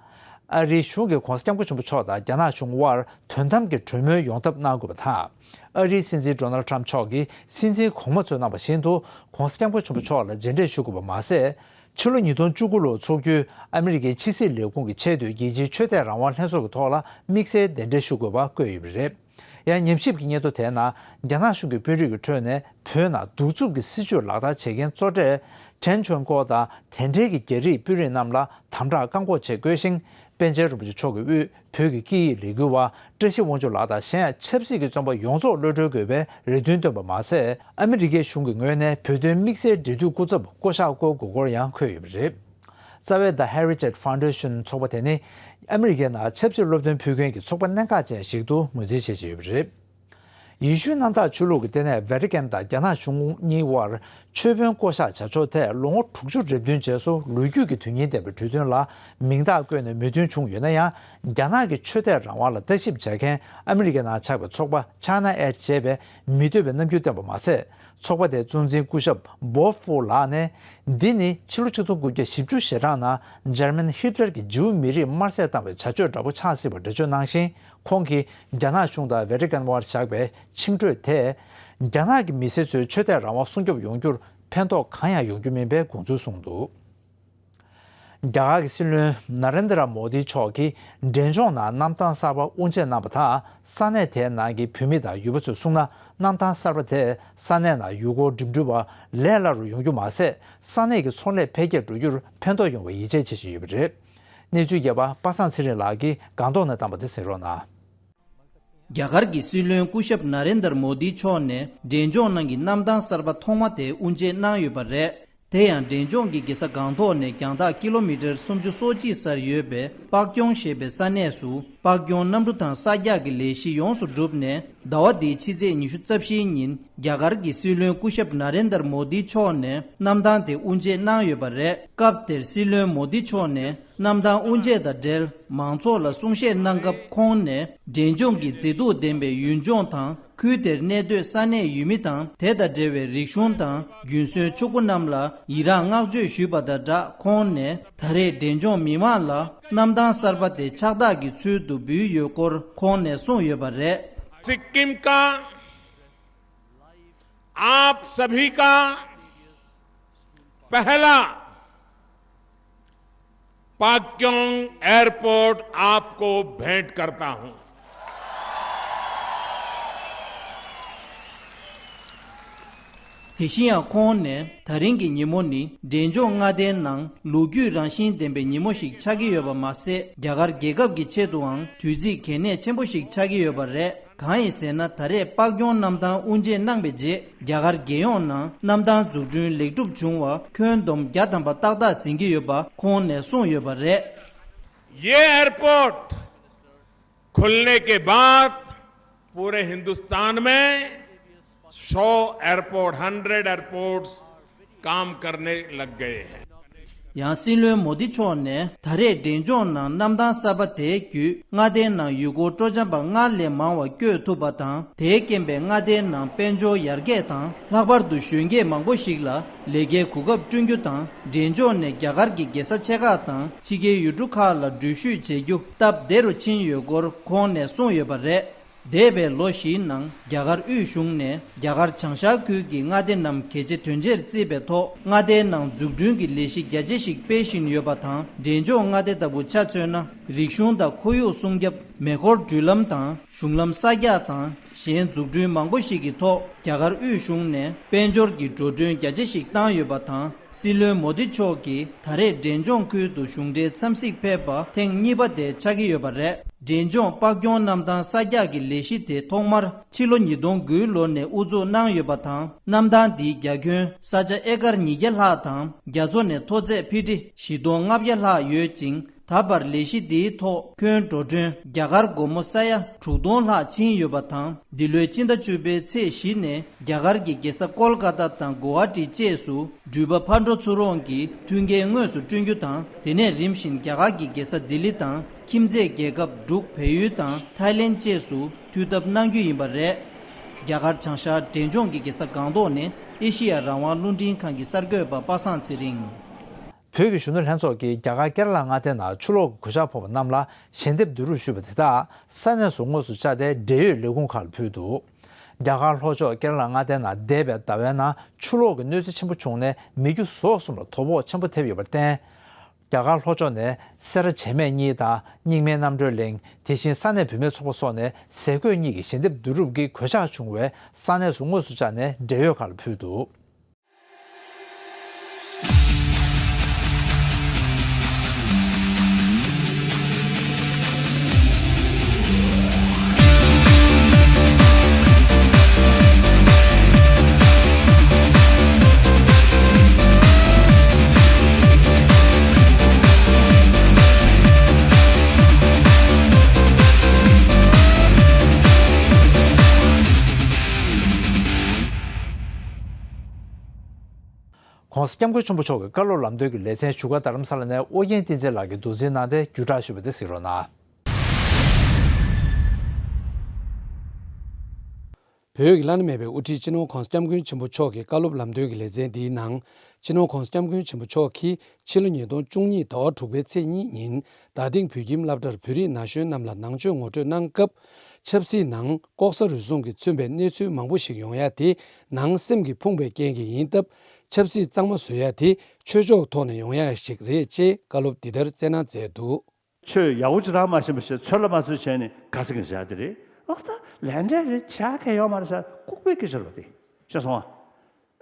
ཨ་རིའི་གཞུང་གིས་༸གོང་ས་༸སྐྱབས་མགོན་ཆེན་པོ་མཆོག་དང་རྒྱ་ནག་གཞུང་དབར་དོན་དམ་གྱི་གྲོས་མོལ་ཡོང་ཐབས་གནང་དགོས་པ་དང་། ཨ་རིའི་སྲིད་འཛིན་ཌོ་ནལ་ཌི་ཊརམ་ཕི་མཆོག་གིས་སྲིད་འཛིན་གོང་མ་ཚོས་གནང་བ་བཞིན་དུ། ༸གོང་ས་༸སྐྱབས་མགོན་ཆེན་པོ་མཆོག་ལ་མཇལ་འཕྲད་ཞུ་དགོས་པ་མ་ཟད། ཕྱི་ལོ་ཉིས་སྟོང་བཅུ་དགུ་ལོར་འཚོགས་རྒྱུའི་ཨ་མི་རི་ཀའི་ཕྱི་སྲིད་ལས་ཁུངས་ཀྱི་ཆེས་མཐོའི་རྒྱལ་སྤྱིའི་ཆོས་དད་རང་དབང་ལྷན་ཚོགས་ཀྱི་ཐོག་ལ་དམིགས་བསལ་གདན་འདྲེན་ཞུ་དགོས་པ་བཀོད་ཡོད་པ་རེད། ཡང་། ཉམས་ཞིབ་ཀྱི་སྙན་ཐོ་དེའི་ནང་། རྒྱ་ནག་གཞུང་གི་དཔོན་རིགས་ཀྱི་ཁྲོད་ནས་བོད་ནང་གདུག་རྩུབ་ཀྱི་སྲིད་བྱུས་ལག་བསྟར་བྱེད་མཁན་གཙོ་གྲས་ཁྲེན་ཆོན་ཀོ་དང་། དེ་འབྲེལ་གྱི་རྒྱ་རིགས་དཔོན་རིགས་རྣམས་ལ་དམ་དྲག་བཀག་འགོག་ཆེད་བསྐོས་ཤིང་། པཎ་ཆེན་རིན་པོ་ཆེ་མཆོག་གི་དབུས་བོད་ཀྱི་སྐད་ཡིག་ལས་འགུལ་བ་བཀྲ་ཤིས་དབང་ཕྱུག་ལགས་དང་། གཞན་ཡང་ཆབ་སྲིད་ཀྱི་བཙོན་པ་ཡོངས་རྫོགས་གློད་གྲོལ་དགོས་པའི་རེ་འདུན་བཏོན་པ་མ་ཟད། ཨ་མི་རི་ཀའི་གཞུང་གི་ངོས་ནས་བོད་དོན་དམིགས་བསལ་འབྲེལ་མཐུད་སྐུ་ཚབ་བསྐོ་གཞག་བསྐོ་དགོས་སྐོར་ཡང་འཁོད་ཡོད་པ་རེད། རྩ་བའི་The Heritage Foundation ཚོགས་པ་དེ་ནི། ཨ་མི་རི་ཀའི་ནང་ཆབ་སྲིད་སློབ་སྟོན་ཕུལ་མཁན་གྱི་ཚོགས་པ་གནད་འགག་ཅན་ཞིག་ཏུ་ངོས་འཛིན་བྱེད་བཞིན་ཡོད་པ་རེད། ཡེ་ཤུའི་གནམ་བདག་ཆོས་ལུགས་ཀྱི་ལྟེ་གནས་ཝེ་ཏི་ཀན་དང་རྒྱ་ནག་གཞུང་གཉིས་དབར་ཆོས་དཔོན་བསྐོ་གཞག་བྱ་ཕྱོགས་ཐད་ལོ་ངོ་དྲུག་ཅུ་རེ་བདུན་རྗེས་སུ་ལོ་རྒྱུས་ཀྱི་དོན་སྙིང་ལྡན་པའི་གྲོས་མཐུན་ལ་མིང་རྟགས་བཀོད་ནས་མོས་མཐུན་བྱུང་ཡོད་ན་ཡང་། རྒྱ་ནག་གི་ཆོས་དད་རང་དབང་ལ་བརྟག་ཞིབ་བྱེད་མཁན་ཨ་མི་རི་ཀའི་ནང་ཆགས་པའི་ཚོགས་པ་China Aid ཞེས་པས་མི་འདོད་པའི་རྣམ་འགྱུར་བསྟན་པ་མ་ཟད། ཚོགས་པ་དེའི་གཙོ་འཛིན་སྐུ་ཞབས་Bob Fu ལགས་ནས། འདི་ནི་ཕྱི་ལོ་ཆིག་སྟོང་དགུ་བརྒྱ་བཞི་བཅུ་ཞེ་གྲངས་ནང་འཇར་མན་ཧི་ཏི་ལར་གྱིས་ཇིའུ་མི་རིགས་དམར་བསད་བཏང་བའི་བྱ་སྤྱོད་འདྲ་པོ་ཆགས་སྲིད་པ་འགྲེལ་བརྗོད་གནང་ཞིང་། ཁོང་གིས་རྒྱ་ནག་གཞུང་དང་ཝེ་ཏི་ཀན་དབར་བཞག་པའི་ཆིངས་གྲོས་དེས། རྒྱ་ནག་གི་མི་སེར་ཚོའི་ཆོས་དད་རང་དབང་སྲུང་སྐྱོབ་ཡོང་རྒྱུར་ཕན་ཐོགས་གང་ཡང་ཡོང་རྒྱུ་མིན་པའི་དགོངས་ཚུལ་གསུངས་འདུག་རྒྱ་གར་གྱི་སྲིད་བློན་ན་རེན་དྲ་མོ་དི་མཆོག་གིས་འབྲས་ལྗོངས་ནང་གནམ་ཐང་གསར་པ་དབུ་འབྱེད་གནང་བ་དང་། ས་གནས་དེའི་ནང་གི་བོད་མི་དང་ཡུལ་པ་ཚོས་གསུངས་ན། གནམ་ཐང་གསར་པ་དེས་ས་གནས་ནང་ཡུལ་སྐོར་འགྲིམ་འགྲུལ་བ་ལས་སླ་རུ་ཡོང་རྒྱུ་མ་ཟད། ས་གནས་ཀྱི་ཚོང་ལས་འཕེལ་རྒྱས་འགྲོ་རྒྱུར་ཕན་ཐོགས་ཡོང་བའི་ཡིད་ཆེས་བྱེད་བཞིན་ཡོད་པ་རེད། གནས་ཚུལ་རྒྱས་པ་པ་སངས་ཚེ་རིང་ལགས་ཀྱིས་སྒང་ཏོག་ནས་བཏང་བ་དེ་གསན་རོགས་གནང་། རྒྱ་གར་གྱི་སྲིད་བློན་སྐུ་ཞབས་ན་རེན་དར་མོ་དི་མཆོག་ནས་འབྲས་ལྗོངས་ནང་གི་གནམ་ཐང་གསར་པ་ཐོག་མ་དེ་དབུ་འབྱེད་གནང་ཡོད་པ་རེད། དེ་ཡང་འབྲས་ལྗོངས་ཀྱི་རྒྱལ་ས་སྒང་ཏོག་ནས་རྒྱང་ཐག་ཀི་ལོ་མི་ཊར་སུམ་ཅུ་སོ་གཅིག་སར་ཡོད་པའི་པག་ཀྱོང་ཞེས་པའི་ས་གནས་སུ། པག་ཀྱོང་གནམ་གྲུ་དང་གསར་རྒྱག་གི་ལས་གཞི་ཡོངས་སུ་གྲུབ་ནས། ཟླ་བ་འདིའི་ཕྱི་ཚེས་ཉི་ཤུ་རྩ་བཞིའི་ཉིན། རྒྱ་གར་གྱི་སྲིད་བློན་སྐུ་ཞབས་ན་རེན་དར་མོ་དི་མཆོག་ནས་གནམ་ཐང་དེ་དབུ་འབྱེད་གནང་ཡོད་པ་རེད། སྐབས་དེར་སྲིད་བློན་མོ་དི་མཆོག་ནས་གནམ་ཐང་དབུ་འབྱེད་དང་འབྲེལ་མང་ཚོགས་ལ་གསུང་བཤད་གནང་སྐབས། ཁོང་ནས་འབྲས་ལྗོངས་ཀྱི་མཛེས་སྡུག་ལྡན་པའི་ཡུལ་ལྗོངས་དང་། ཁུལ་དེར་གནས་སྡོད་ས་གནས་ཡུལ་མི་དང་། དེ་དང་འབྲེལ་བའི་རིག་གཞུང་དང་། རྒྱུན་སྲོལ་ཕྱུག་པོ་རྣམས་ལ་ཡི་རངས་བསྔགས་བརྗོད་ཞུས་པ་དང་སྦྲགས། ཁོང་ནས་ད་རེས་འབྲས་ལྗོངས་མི་མང་ལ་གནམ་ཐང་གསར་པ་དེ་ཕྱག་རྟགས་ཀྱི་ཚུལ་དུ་འབུལ་ཡོད་སྐོར་ཁོང་ནས་གསུངས་ཡོད་པ་རེད། सिक्किम का, आप सभी का पहला पाक्योंग एयरपोर्ट आपको भेंट करता हूं। དེ་བཞིན་ཡང་ཁོང་ནས། ད་རིང་གི་ཉིན་མོ་ནི་འབྲས་ལྗོངས་མངའ་སྡེའི་ནང་ལོ་རྒྱུས་རང་བཞིན་ལྡན་པའི་ཉིན་མོ་ཞིག་ཆགས་ཀྱི་ཡོད་པ་མ་ཟད། རྒྱ་གར་རྒྱལ་ཁབ་ཀྱི་ཆེད་དུའང་དུས་ཚིགས་གལ་གནད་ཆེན་པོ་ཞིག་ཆགས་ཀྱི་ཡོད་པ་རེད། གང་ཡིན་ཟེར་ན། ད་རེས་པག་ཀྱོང་གནམ་ཐང་དབུ་འབྱེད་གནང་བའི་རྗེས། རྒྱ་གར་རྒྱལ་ཡོངས་ནང་གནམ་ཐང་འཛུགས་སྐྲུན་ལེགས་གྲུབ་བྱུང་བ་ཁྱོན་བསྡོམས་བརྒྱ་ཐམ་པ་ཏག་ཏག་ཟིན་གྱི་ཡོད་པ་ཁོང་ནས་གསུངས་ཡོད་པ་རེད། ये एयरपोर्ट खुलने के बाद पूरे हिंदुस्तान में सौ एयरपोर्ट, हंड्रेड एयरपोर्ट्स काम करने लग गए हैं। ཡང་སྲིད་བློན་མོ་དི་མཆོག་ནས། ད་རེས་འབྲས་ལྗོངས་ནང་གནམ་ཐང་གསར་པ་དེའི་བརྒྱུད་མངའ་སྡེའི་ནང་ཡུལ་སྐོར་སྤྲོ་འཆམ་པ་སྔར་ལས་མང་བ་བསྐྱོད་ཐུབ་པ་དང་། དེས་རྐྱེན་པས་མངའ་སྡེའི་ནང་དཔལ་འབྱོར་ཡར་རྒྱས་དང་། ལྷག་པར་དུ་གཞོན་སྐྱེས་མང་པོ་ཞིག་ལ་ལས་ཀའི་གོ་སྐབས་བསྐྲུན་རྒྱུ་དང་། འབྲས་ལྗོངས་ནས་རྒྱ་གར་གྱི་རྒྱལ་ས་ཆེ་ཁག་དང་ཕྱི་རྒྱལ་ཡུལ་གྲུ་ཁག་ལ་འགྲུལ་བཞུད་བྱེད་རྒྱུ་སྟབས་བདེ་རུ་ཕྱིན་ཡོད་སྐོར་ཁོང་ནས་གསུངས་ཡོད་པ་རེད། འདས་པའི་ལོ་བཞིའི་ནང་རྒྱ་གར་དབུས་གཞུང་ནས་རྒྱ་གར་བྱང་ཤར་ཁུལ་གྱི་མངའ་སྡེ་རྣམས་གལ་ཆེ་དོན་ཆེར་བརྩིས་པའི་ཐོག་མངའ་སྡེའི་ནང་འཛུགས་སྐྲུན་གྱི་ལས་གཞི་རྒྱ་ཆེ་ཞིག་སྤེལ་བཞིན་ཡོད་པ་དང་། འབྲས་ལྗོངས་མངའ་སྡེ་ལྟ་བུ་ཆ་མཚོན་ན། རིག་གཞུང་དང་ཁོར་ཡུག་སྲུང་སྐྱོབ། མེ་འཁོར་འགྲུལ་ལམ་དང་གཞུང་ལམ་གསར་རྒྱག་དང་གཞན་འཛུགས་སྐྲུན་མང་པོ་ཞིག་གི་ཐོག་རྒྱ་གར་དབུས་གཞུང་ནས་དཔལ་འབྱོར་གྱི་འགྲོ་གྲོན་རྒྱ་ཆེ་ཞིག་བཏང་ཡོད་པ་དང་། སྲིད་བློན་མོ་དི་མཆོག་གིས་ད་རེས་འབྲས་ལྗོངས་ཁུལ་དུ་གཞུང་འབྲེལ་འཚམས་གཟིགས་ཕེབས་པ་ཐེངས་གཉིས་པ་དེ་ཆགས་ཀྱི་ཡོད་པ་རེད། འབྲས་ལྗོངས་པགས་ཀྱོང་གནམ་ཐང་གསར་རྒྱག་གི་ལས་གཞི་དེ་ཐོག་མར་ཕྱི་ལོ་ཉིས་སྟོང་དགུའི་ལོ་ནས་དབུ་འཛུགས་གནང་ཡོད་པ་དང་། གནམ་ཐང་འདིའི་རྒྱ་ཁྱོན་ས་ཆ་ཨེ་ཀར་ཉིས་བརྒྱ་ལྷག་དང་། རྒྱ་མཚོ་ནས་མཐོ་ཚད་ཕི་ཊི་བཞི་སྟོང་ལྔ་བརྒྱ་ལྷག་ཡོད་ཅིང་། ད་བར་ལས་གཞི་འདིའི་ཐོག་ཁྱོན་འགྲོ་གྲོན་རྒྱ་གར་སྒོར་མོ་ས་ཡ་དྲུག་སྟོང་ལྷག་ཕྱིན་ཡོད་པ་དང་། འདི་ལོའི་སྤྱི་ཟླ་བཅུ་པའི་ཚེས་བཞི་ནས་རྒྱ་གར་གྱི་རྒྱལ་ས་ཀོལ་ཀ་ཏ་དང་གོ་ཧ་ཊི་བཅས་སུ་འགྲུལ་པ་ཕར་འགྲོ་ཚུར་འོང་གི་མཐུན་རྐྱེན་དངོས་སུ་བསྐྲུན་རྒྱུ་དང་། དེ་ནས་རིམ་བཞིན་རྒྱ་གར་གྱི་རྒྱལ་ས་ལྡི་ལི་དང་ཁྱིམ་མཚེས་རྒྱལ་ཁབ་འབྲུག་བལ་ཡུལ་དང་ཐའི་ལེན་བཅས་སུ་མཐུད་ཐབས་གནང་རྒྱུ་ཡིན་པ་རེད། རྒྱ་གར་བྱང་ཤར་འབྲས་ལྗོངས་ཀྱི་རྒྱལ་ས་སྒང་ཏོག་ནས་ཨེ་ཤེ་ཡ་རང་དབང་རླུང་འཕྲིན་ཁང་གི་གསར་འགོད་པ་པ་སངས་ཚེ་རིང་། བོད་ཀྱི་གཞོན་ནུ་ལྷན་ཚོགས་ཀྱིས་རྒྱ་གར་ཀེ་ར་ལ་མངའ་སྡེ་ནང་ཆུ་ལོག་གི་གོད་ཆག་ཕོག་པ་རྣམས་ལ་ཞལ་འདེབས་བསྡུ་རུབ་ཞུས་པ་དེ་དག་ས་གནས་སུ་དངོས་སུ་བཅར་ཏེ་འབྲེལ་ཡོད་ལས་ཁུངས་ཁག་ལ་ཕུལ་འདུག་རྒྱ་གར་ལྷོ་ཕྱོགས་ཀེ་ར་ལ་མངའ་སྡེ་ནང་འདས་པའི་ཟླ་བའི་ནང་ཆུ་ལོག་གི་གནོད་འཚེ་ཆེན་པོ་བྱུང་ནས་མི་རྒྱུ་ཟོག་གསུམ་ལ་དོ་ཕོག་ཆེན་པོ་ཐེབས་ཡོད་པར་བརྟེན། རྒྱ་གར་ལྷོ་ཕྱོགས་ནས་སེ་ར་བྱེས་སྨད་གཉིས་དང་རྙིང་མའི་རྣམ་གྲོལ་གླིང་། དེ་བཞིན་ས་གནས་བུད་མེད་ཚོགས་པ་སོགས་ནས་ཟས་གོས་གཉིས་ཀྱི་ཞལ་འདེབས་བསྡུ་རུབ་ཀྱིས་གོད་ཆག་བྱུང་བའི་ས་གནས་སུ་དངོས་སུ་བཅར་ནས་འབྲེལ་ཡོད་ཁག་ལ་ཕུལ་འདུག ༸གོང་ས་༸སྐྱབས་མགོན་ཆེན་པོ་མཆོག་གི་བཀའ་སློབ་ལམ་སྟོན་གྱི་ལེ་ཚན་བཞུགས་སྒར་རྡ་རམ་ས་ལ་ནས་ཨོ་རྒྱན་བསྟན་འཛིན་ལགས་ཀྱིས་མདོ་འཛིན་གནང་སྟེ་བརྒྱུད་བསྒྲགས་ཞུས་པ་དེ་གཟིགས་རོགས་གནང་། བོད་ཀྱི་བླ་ན་མེད་པའི་དབུ་ཁྲིད་སྤྱི་ནོར་༸གོང་ས་༸སྐྱབས་མགོན་ཆེན་པོ་མཆོག་གི་བཀའ་སློབ་ལམ་སྟོན་གྱི་ལེ་ཚན་འདིའི་ནང་། སྤྱི་ནོར་༸གོང་ས་༸སྐྱབས་མགོན་ཆེན་པོ་མཆོག་གིས་ཕྱི་ལོ་ཉིས་སྟོང་བཅུ་གཉིས་ཟླ་བ་དྲུག་པའི་ཚེས་གཉིས་ཉིན་རྡ་སྟེང་བོད་ཁྱིམ་སློབ་གྲྭར་བོད་རིགས་ན་གཞོན་རྣམས་ལ་ནང་ཆོས་ངོ་སྤྲོད་གནང་སྐབས། ཆབ་སྲིད་ནང་ལྐོག་ཟ་རུལ་སུངས་ཀྱིས་མཚོན་པའི་གནས་ཚུལ་མང་པོ་ཞིག་ཡོང་ཡ་དེ་ནང་སེམས་ཀྱིས་ཕོངས་པའི་རྐྱེན་གྱིས་ཡིན་སྟབས། ཆབ་སྲིད་གཙང་མ་བཟོ་ཡ་དེ་ཆོས་ཕྱོགས་ཐོག་ནས་ཡོང་ཡ་ཞིག་རེད་ཅེས་བཀའ་སློབ་འདི་ལྟར་སྩལ་གནང་མཛད་འདུག། ཆོས་ཡག་པོ་ཅིག་རག་མ་ཤེས་པ་ཞིག་ཚོད་ལ་མ་ཚོད་བྱས་ནས་ག་ཟེར་གི་ཟེར་ཡ་དེ་རེད། ཨོ་ད་ལས་འབྲས་རེད་བྱ་གལ་ཡོད་མ་རེད་ཟེར་ལྐུགས་པའི་སྐད་ཆ་རེད་བ་དེ། ཤེས་སོང་ཨ།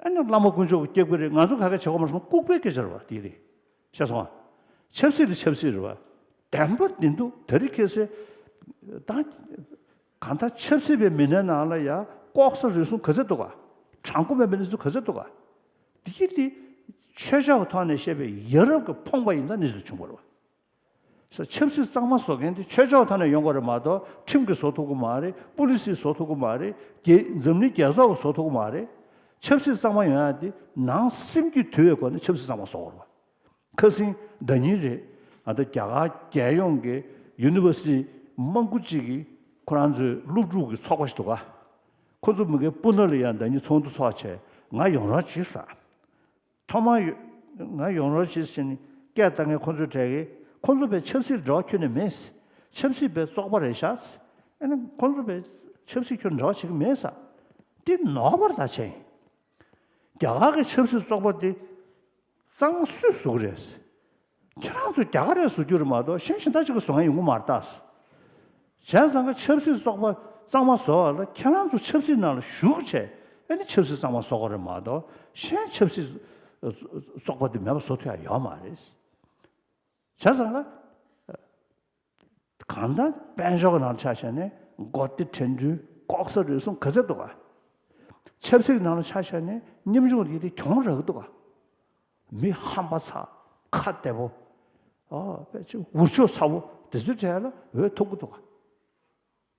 ཨ་ནི་བླ་མ་དཀོན་མཆོག་གི་སྐྱབས་ཀྱི་རེད། ང་ཚོ་ག་གེ་བྱེད་དགོས་མ་རེད་གསུངས་ལྐུགས་པའི་སྐད་ཆ་རེད་བ་དེ་རེད། ཤེས་སོང་ཨ། ཆབ་སྲིད་དེ་ཆབ་སྲིད་རེད་བ། བདེན་པ་བདེན་འདུག་དེ་རིང་ཁ་སང་ད་གང་ལྟར་ཆབ་སྲིད་པའི་མི་སྣའི་ནང་ལ་ཡ་ལྐོག་ཟ་རུལ་སུངས་ག་ཚད་འདུག་ག་དྲང་པོ་མེད་པའི་གནས་ཚུལ་ག་ཚད་འདུག་ག་དེ་གི་དེ་ཆོས་ཕྱོགས་ཀྱི་ཐོག་ནས་བཤད་པའི་ཡ་རབས་ཀྱི་ཕོངས་པ་ཡིན་ཙང་གནས་ཚུལ་བྱུང་བ་རེད་བ། ས་ཆབ་སྲིད་གཙང་མ་བཟོ་མཁན་དེ་ཆོས་ཕྱོགས་ཐོག་ནས་ཡོང་དགོས་རེད་མ་གཏོགས་ཁྲིམས་ཀྱིས་བཟོ་ཐུབ་ཀྱི་མ་རེད། པུ་ལི་སིས་བཟོ་ཐུབ་ཀྱི་མ་རེད། རྒྱལ་འཛམ་གླིང་རྒྱལ་ཚོགས་ཀྱིས་བཟོ་ཐུབ་ཀྱི་མ་རེད། ཆབ་སྲིད་གཙང་མ་ཡོང་ཡ་དེ་ནང་སེམས་ཀྱིས་དུལ་བའི་སྒོ་ནས་ཆབ་སྲིད་གཙང་མ་བཟོ་དགོས་རེད་བ། ཁ་སང་ཟླ་ཉིན་རེད། ཨ་ད་རྒྱ་གར་རྒྱལ་ཡོངས་ཀྱི་ཡུ་ནི་ཝར་སི་ཊི་མང་པོ་ཅིག་གིས་ཁོ་རང་ཚོའི་སློབ་ཕྲུག་གི་ཚོགས་པ་ཞིག་འདུག་ག་ཁོ་ཚོ་མི་སྒེར་སྤུ་ན་ལ་ཡང་ཟླ་ཉིན་ཚོགས་འདུ་ཚོགས་བྱས་ང་ཡོང་རོགས་གྱིས་ཟེར། ཐོག་མར་ཡོ་ང་ཡོང་རོགས་བྱེད་ཟེར་ནས་སྐད་བཏང་མཁན་ཁོ་ཚོའི་གྲས་ཀྱིས་ཁོ་ཚོ་བས་ཆབ་སྲིད་འབྲེལ་བ་ཁྱོན་ནས་མེད། ཆབ་སྲིད་པའི་བཙོག་པ་རེད་ཤག་ཨ་ནི་ཁོ་ཚོ་བས་ཆབ་སྲིད་ཁྱོན་ནས་འབྲེལ་བ་བྱེད་ཀྱི་མེད་ཟེར། འདི་ནོར་བ་རེད་ད་བྱས། རྒྱ་གར་གྱི་ཆབ་སྲིད་བཙོག་པ་འདི་གཙང་སུས་བཟོ་གི་རེད། ཁྱེད་རང་ཚོ་རྒྱ་གར་རེད་བཟོ་རྒྱུ་རེད་མ་གཏོགས་གཞན་གཞན་དག་ཅིག་གིས་བཟོ་མཁན་ཡོང་གི་མ་རེད་ད། བྱས་ཙང་ཀ་ཆབ་སྲིད་བཙོག་པ་གཙང་མ་བཟོ་བ་ལ་ཁྱེད་རང་ཚོ་ཆབ་སྲིད་ནང་ལ་ཞུགས་བྱས་ཨ་ནི་ཆབ་སྲིད་གཙང་མ་བཟོ་དགོས་རེད་མ་གཏོགས་གཞན་ཆབ་སྲིད་བཙོག་པ་དེ་མེད་པ་བཟོ་ཐུབ་ཡ་ཡོད་མ་རེད། བྱས་ཙང་ཀ་གང་ལྟར་དཔལ་འབྱོར་གྱི་ནང་ཆ་བཞག་ནས་མགོ་བདེ་དྲན་འདུལ་ལྐོག་ཟ་རུལ་སུངས་ག་ཚད་འདུག་ག་ཆབ་སྲིད་ཀྱི་ནང་ལ་ཆ་བཞག་ནས་ཉམ་ཆུང་དེ་དེ་གྱོང་རག་གི་འདུག་ག་མི་ཧམ་པ་ཚ་ཁ་བདེ་པོ། ཨ་དཔེ་ཆ་འུར་ཆོག་ཚ་བོ་དེ་ཚོའི་གྲས་ལ་འོས་ཐོབ་ཀྱི་འདུག་ག་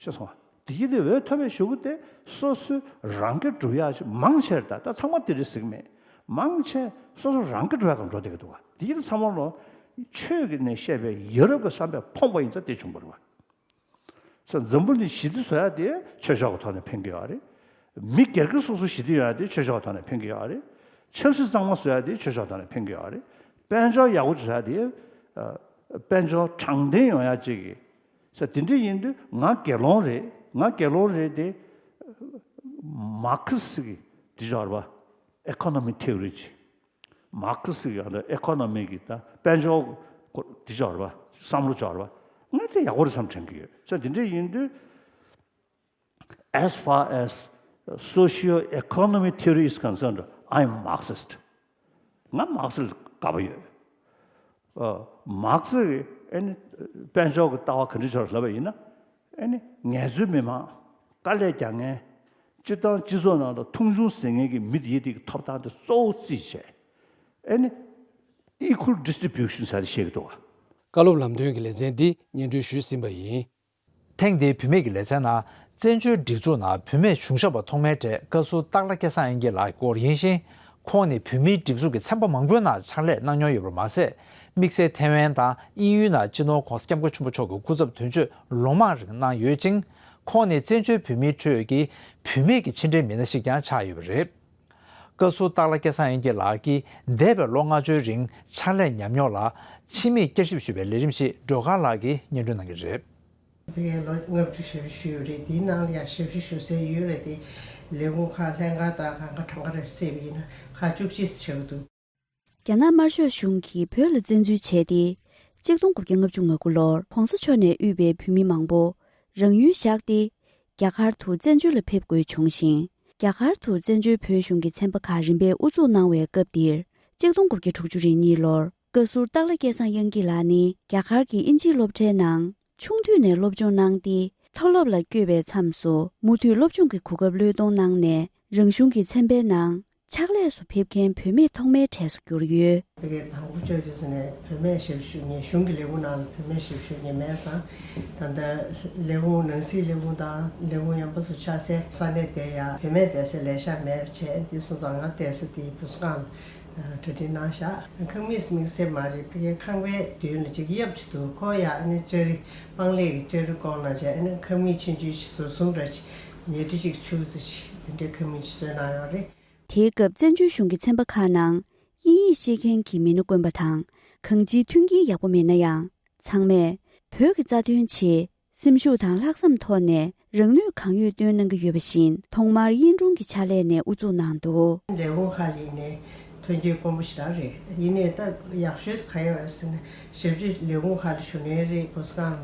ཤེས་སོང་ང་། དེ་གི་དེ་འོས་ཐོབ་པའི་གཞུག་གུ་དེ་སོ་སོའི་རང་སྐྱོབ་སྒྲུབ་ཡག་ཅིག་མང་ཆེར་ད་ད་ཚང་མ་དེ་རེད་ཟེར་གི་མེད། མང་ཆེ་སོ་སོ་རང་སྐྱོབ་སྒྲུབ་ཡག་གམ་འགྲོ་བསྡད་ཀྱི་འདུག་ག་དེ་གི་དེ་ཚང་མ་ལོ་ཆོས་ཀྱི་ནས་བཤད་པའི་ཡ་རབས་ཀྱི་བསམ་པས་ཕོངས་པ་ཡིན་ཙང་དེ་བྱུང་བ་རེད་བ། ས་འཛམ་བུ་གླིང་ཞི་བདེ་བཟོ་ཡག་དེ་ཆོས་ཕྱོགས་ཀྱི་ཐོག་ནས་ཕན་གྱི་ཡོད་རེད། མི་སྒེར་གྱི་སོ་སོ་ཞི་བདེ་ཡོང་ཡག་དེ་ཆོས་ཕྱོགས་ཀྱི་ཐོག་ནས་ཕན་གྱི་ཡོད་རེད། ཆབ་སྲིད་གཙང་མ་བཟོ་ཡག་དེ་ཆོས་ཕྱོགས་ཐོག་ནས་ཕན་གྱི་ཡོད་རེད། དཔལ་འབྱོར་ཡག་པོ་བཟོ་ཡག་དེ་ཨ་དཔལ་འབྱོར་དྲང་བདེན་ཡོང་ཡག་ཅིག་གི་ས་དེ་འདྲ་ཡིན་དུས་ང་དགེ་སློང་རེད། ང་དགེ་སློང་རེད་དེ་མར་ཁེ་སི་གི་དེ་ཅོག་རེད་པ། ཨེ་ཁོ་ནོ་མི་ཐེའོ་རི་ཅིག་མར་ཁེ་སི་གི་ཨ་ནི་ཨེ་ཁོ་ནོ་མི་གི་ད་དཔལ་འབྱོར་སྐོར་དེ་ཅོག་རེད་པ། བསམ་བློ་ཅོག་རེད་པ། ང་དེ་ཡག་པོ་རེད་བསམ་དྲན་གི་ཡོད། ས་དེ་འདྲ་ཡིན་དུས། As far as socio-economic theory is concerned, I am Marxist. ང་མར་ཁེ་སི་ལ་དགའ་པོ་ཡོད། ཨ་མར་ཁེ་སི་གིས་ཨ་ནི་དཔལ་འབྱོར་གྱི་ལྟ་བ་ག་འདྲ་ཅིག་ལབ་པ་ཡིན་ན། ཨ་ནི་ངལ་རྩོལ་མི་མང་། དཀའ་ལས་རྒྱག་མཁན། སྤྱིར་བཏང་སྤྱི་ཚོགས་ནང་ལ་མཐོང་ཆུང་བཟོ་མཁན་གྱི་མི་དེ་དེ་གི་ཐོབ་ཐང་དེ་གཙོ་བོ་རྩིས་བྱས། ཨ་ནི་equal distribution ཟེར་བཤད་ཀྱི་འདུག་ག་བཀའ་སློབ་ལམ་སྟོན་གྱི་ལེ་ཚན་འདི་སྙན་སྒྲོན་ཞུས་ཟིན་པ་ཡིན། ཐེངས་འདིའི་བུད་མེད་ཀྱི་ལེ་ཚན་ནང་བཙན་བྱོལ་སྒྲིག་འཛུགས་ནང་བུད་མེད་གཞུང་ཞབས་པ་ཐོག་མའི་གྲས་བཀའ་ཟུར་སྟག་ལྷ་སྐལ་བཟང་དབྱངས་སྐྱིད་ལགས་ཀྱི་སྐོར་ཡིན་ཞིང་། ཁོང་ནི་བོད་མིའི་སྒྲིག་འཛུགས་ཀྱི་ཚན་པ་མང་པོའི་ནང་ཕྱག་ལས་གནང་མྱོང་ཡོད་པར་མ་ཟད། དམིགས་བསལ་ཐེ་ཝན་དང་དབྱིན་ཡུལ་ནང་སྤྱི་ནོར་༸གོང་ས་༸སྐྱབས་མགོན་ཆེན་པོ་མཆོག་གི་སྐུ་ཚབ་དོན་གཅོད་ལོ་མང་རིང་གནང་ཡོད་ཅིང་། ཁོང་ནི་བཙན་བྱོལ་བོད་མིའི་ཁྲོད་ཀྱི་བུད་མེད་ཀྱི་ཕྱི་འབྲེལ་མི་སྣ་ཞིག་ཀྱང་ཆགས་ཡོད་པ་རེད། བཀའ་ཟུར་སྟག་ལྷ་སྐལ་བཟང་དབྱངས་སྐྱིད་ལགས་ཀྱིས་འདས་པའི་ལོ་ལྔ་བཅུའི་རིང་ཕྱག་ལས་ཉམས་མྱོང་ལ་ཕྱི་མིག་བསྐྱར་ཞིབ་ཞུ་བའི་ལས་རིམ་ཞིག་སྒྲོལ་དཀར་ལགས་ཀྱིས་སྙན་སྒྲོན་གནང་གི་རེད། ཕ་གིར་ལོ་ལྔ་བཅུ་ཞབས་ཞུ་ཞུས་ཡོད་རེད། དེའི་ནང་ལ་ཡང་ཞབས་ཞུ་ཞུ་སའི་ཡུལ་རེད་དེ། ལས་ཁུངས་ཁག་ལྷན་ཁང་དང་གང་ག་གྲངས་ཀ་རེ་བསྲེས་པ་ཡིན་ན་ཁག་བཅུ་གཅིག་ཙམ་ཆགས་ཀྱི་འདུག། རྒྱ་ནག་དམར་ཤོག་གཞུང་གིས་བོད་ལ་བཙན་འཛུལ་བྱས་ཏེ། གཅིག་སྟོང་དགུ་བརྒྱ་ལྔ་བཅུ་ང་དགུ་ལོར་༸གོང་ས་མཆོག་ནས་དབུས་པའི་བོད་མི་མང་པོ་རང་ཡུལ་བཞག་སྟེ། རྒྱ་གར་དུ་བཙན་བྱོལ་ལ་ཕེབས་དགོས་བྱུང་ཞིང་། རྒྱ་གར་དུ་བཙན་བྱོལ་བོད་གཞུང་གི་ཚན་པ་ཁག་རིམ་པས་དབུ་འཛུགས་གནང་བའི་སྐབས་འདིར། གཅིག་སྟོང་དགུ་བརྒྱ་དྲུག་ཅུ་རེ་གཉིས་ལོར། བཀའ་ཟུར་སྟག་ལྷ་སྐལ་བཟང་དབྱངས་སྐྱིད་ལགས་ནི་རྒྱ་གར་གྱི་དབྱིན་ཇིའི་སློབ་གྲྭའི་ནང་ཆུང་དུས་ནས་སློབ་སྦྱོང་གནང་སྟེ། མཐོ་སློབ་ལ་བསྐྱོད་པའི་མཚམས་སུ་མུ་མཐུད་སློབ་སྦྱོང་གི་གོ་སྐབས་བློས་གཏོང་གནང་ནས། རང་གཞུང་གི་ཚན་པའི་ནང་ཕྱག་ལས་སུ་ཕེབས་མཁན་བུད་མེད་ཐོག་མའི་གྲས་སུ་གྱུར་ཡོད། ཕ་གིར་དང་པོ་བཅར་དུས་ཙམ་ནས་བུད་མེད་ཞབས་ཞུ་མཁན། གཞུང་གི་ལས་ཁུངས་ནང་ལ་བུད་མེད་ཞབས་ཞུ་མཁན་མེད་ཙང་། ད་ལྟ་ལས་ཁུངས་ནང་སྲིད་ལས་ཁུངས་དང་ལས་ཁུངས་ཡང་པོ་ཚོ་ཆགས་སའི་ས་གནས་དེ་ཡང་བུད་མེད་བསྡད་སའི་ལས་ཤག་མེད་པ་བྱས། འདི་སོང་ཙང་ང་བསྡད་ས་དེའི་བུ་གསོ་ཁང་ལ། གྲ་སྒྲིག་གནང་ཤག་ཁང་མིག་དམིགས་བསལ་མ་རེད། ཕ་གིའི་ཁང་པའི་མདུན་ལ་ཅིག་གཡབ་ཅིག་འདུག་ཁོ་ཡ་ཨ་ནི་ལྕགས་རི་སྤང་ལེབ་ཀྱི་ལྕགས་རི་བསྐོང་གནང་བྱས། ཨ་ནི་ཁང་མིག་ཆུང་ཆུང་ཞིག་བཟོ་གསུམ་ར་ཅིག་ཉལ་ཁྲི་ཅིག་ཆུ་ཙི་ཅིག་དེ་འདྲའི་ཁང་མིག་ཅིག་བཟོས་གནང་ཡོད་རེད། དེའི་སྐབས་བཙན་བྱོལ་གཞུང་གི་ཚན་པ་ཁག་ནང་དབྱིན་ཡིག་ཤེས་མཁན་གྱི་མི་སྣ་དཀོན་པ་དང་གང་ཅིའི་མཐུན་རྐྱེན་ཡག་པོ་མེད་ན་ཡང་ཚང་མས་བོད་ཀྱི་རྩ་དོན་ཆེད་སེམས་ཤུགས་དང་ལྷག་བསམ་ཐོག་ནས་རང་ནུས་གང་ཡོད་བཏོན་གནང་གི་ཡོད་པ་བཞིན་ཐོག་མར་དབྱིན་དྲུང་གི་ཕྱག་ལས་ནས་དབུ་འཛུགས་གནང་འདུག་ལས་ཁུངས་ཁག་ལ་ཡིན་ནའི་ཐོན་སྐྱེད་དཀོན་པོ་ཞེ་དྲག་རེད། ཡིན་ནའི་ད་ཡག་ཤོས་དེ་ག་ཡོད་རེད་ཟེར་ན་ཞབས་ཕྱི་ལས་ཁུངས་ཁག་ལ་ཞུ་མཁན་རེད། བོད་སྒང་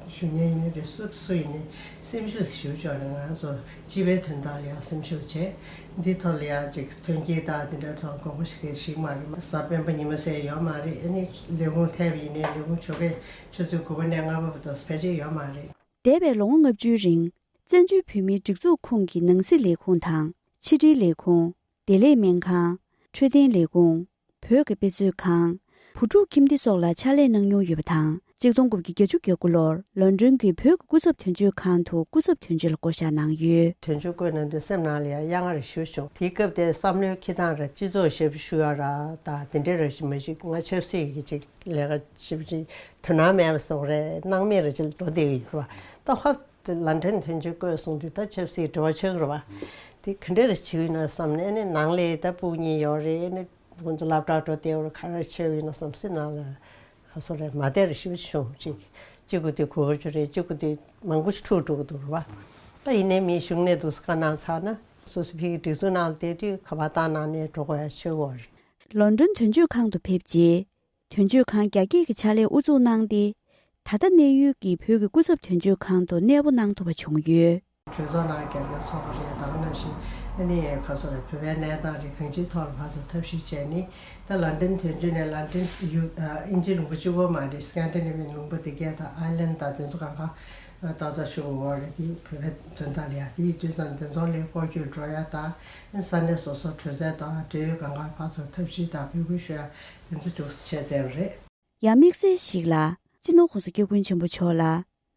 ཞུ་མཁན་ཡིན་ནའི་རེད། སུ་སུ་ཡིན་ནའི་སེམས་ཤུགས་ཞེ་པོ་ཅིག་ནས་ང་ཚོ་སྤྱི་པའི་དོན་དག་ལ་ཡང་སེམས་ཤུགས་བྱས། འདི་ཐོག་ལ་ཡང་ཅིག་ཐོན་སྐྱེད་དང་འདི་འདྲ་ཐོག་དགོངས་པ་ཞིག་གལ་ཞིག་མ་རེད། གཟའ་སྤེན་པ་ཉི་མ་ཟེར་ཡོད་མ་རེད། ཨ་ནི་ལས་ཁུངས་ཐེབས་ཡིན་ནའི་ལས་ཁུངས་ཆོ་གའི་ཆུ་ཚོད་དགུ་པ་ནས་ལྔ་པ་བར་དུ་ཕལ་ཆེར་ཡོད་མ་རེད། འདས་པའི་ལོ་ངོ་ལྔ་བཅུའི་རིང་བཙན་བྱོལ་བོད་མིའི་སྒྲིག་འཛུགས་ཁོངས་ཀྱི་ནང་སྲིད་ལས་ཁུངས་དང་ཕྱི་དྲིལ་ལས་ཁུངས། བདེ་ལེགས་སྨན་ཁང་། འཕྲོད་བསྟེན་ལས་ཁུངས། བོད་ཀྱི་དཔེ་མཛོད་ཁང་། བུ་ཕྲུག་ཁྱིམ་སྡེ་སོགས་ལ་ཕྱག་ལས་གནང་མྱོང་ཡོད་པ་དང་། གཅིག་སྟོང་དགུ་བརྒྱ་བརྒྱད་ཅུ་གྱ་དགུ་ལོར་ལོན་ཌོན་གྱི་བོད་ཀྱི་སྐུ་ཚབ་དོན་གཅོད་ཁང་དུ་སྐུ་ཚབ་དོན་གཅོད་ལ་བསྐོ་གཞག་གནང་ཡོད། དོན་གཅོད་བསྐོས་གནང་དུས་སེམས་ནང་ལ་ཡང་དབྱར་ཁ་རེ་ཞུ་བྱུང་། དེའི་སྐབས་དེ་བསམ་བློའི་འཁྱེར་སྟངས་ར་སྤྱི་ཚོགས་ཞབས་ཞུ་ཡ་ར་ད་དེ་འདྲའི་ར་ཞིག་མ་ཞིག་ང་ཆབ་སྲིད་ཀྱི་ཅིག་ལས་ཀ་ཞིབ་ཅིག་དོ་སྣང་མེད་པ་སོགས་རེད། སྣང་མེད་ར་ཅིག་འགྲོ་བསྡད་ཀྱི་ཡོད་ར་བ། ད་ཧོབ་དེ་ལན་ཌོན་དོན་གཅོད་བསྐོས་སོང་དུས་ད་ཆབ་སྲིད་འབྲེལ་བ་ཆགས་ཀྱི་རེད་བ། དེ་ག་འདྲ་རེ་བྱེད་ཀྱི་ཡོད་ན་བསམ་ནས་ཨ་ནི་ནང་ལ་ད་སྤུན་གཉིས་ཡོད་རེད། ཨ་ནི་ཁོང་ཚོ་སློབ་གྲྭར་འགྲོ་བསྡད་ཡོད་རེད། ག་རེ་བྱེད་ཀྱི་ཡོད་ན་བསམ་སེམས་ནང་ལ་ག་ཚོད་རེད་མ་བདེ་རེ་ཞེ་པོ་བྱུང་། གཅིག་གཅིག་གུ་དུས་གོ་སྐབས་ཅིག་རེད། གཅིག་གུ་དུས་མང་པོ་ཞིག་འཁྲུག་འགྲོ་གི་འདུག་རེད་བ། ད་ཡིན་ནའི་མི་གཞུང་ནས་འདུག་སེ་བཀའ་གནང་ཚར་ན་སོ་སོ་ཕ་གི་སྒྲིག་འཛུགས་ནང་ལ་བསྡད་དུས་ཁ་པར་བཏང་གནང་ནས་འགྲོ་དགོས་ཡ་ཆོད་གོ་རེད། ལོན་ཌོན་དོན་གཅོད་ཁང་དུ་ཕེབས་རྗེས། དོན་གཅོད་ཁང་རྒྱ་སྐྱེད་ཀྱི་ཕྱག་ལས་དབུ་འཛུགས་གནང་སྟེ། ད་ལྟ་གནས་ཡུལ་གྱི་བོད་ཀྱི་སྐུ་ཚབ་དོན་གཅོད་ཁང་དུ་གནས་སྤོ་གནང་ཐུབ་པ་བྱུང་ཡོད། གྲོས་ཚོགས་ནང་རྒྱབ་སྐྱོར་ཚོགས་པ་རེད། ད་ག་ནང་བཞིན་ཨ་ནི་ག་ཚོད་རེད། བོད་པའི་གནས་སྟངས་རེད། གང་ཅིའི་ཐོག་ལ་ཕར་ཚུར་ཐབས་ཤེས་བྱས་ནས། ད་ལན་ཌོན་དོན་གཅོད་ནས་ལན་ཌོན་ཡུ་ཨ་དབྱིན་ཇིའི་ལུང་པ་གཅིག་པོ་མ་རེད། སྐན་ཌི་ནེ་ཝི་ཡན་ལུང་པ་དེ་གས་དང་ཨའི་ལན་དང་དེ་ཚོ་གང་ག་ཏག་ཏག་ཞུ་དགོས་རེད། དེ་བོད་པའི་དོན་དག་ལ་ཡ་དེ་ཡིན་དུས་ཙང་དེ་ཚོ་ལ་སྐོར་སྐྱོད་འགྲོ་ཡ་དང་། ས་གནས་སོ་སོར་གྲོས་ཚོགས་དང་འབྲེལ་ཡོད་གང་ག་ཕར་ཚུར་ཐབས་ཤེས་དང་འབོད་སྐུལ་ཞུ་ཡ་དེ་ཚོ་འདུག་སེ་བྱས་བསྡད་པ་རེད། ཡང་དམིགས་བསལ་ཞིག་ལ་སྤྱི་ནོར་༸གོང་ས་༸སྐྱབས་མགོན་ཆེན་པོ་མཆོག་ལ་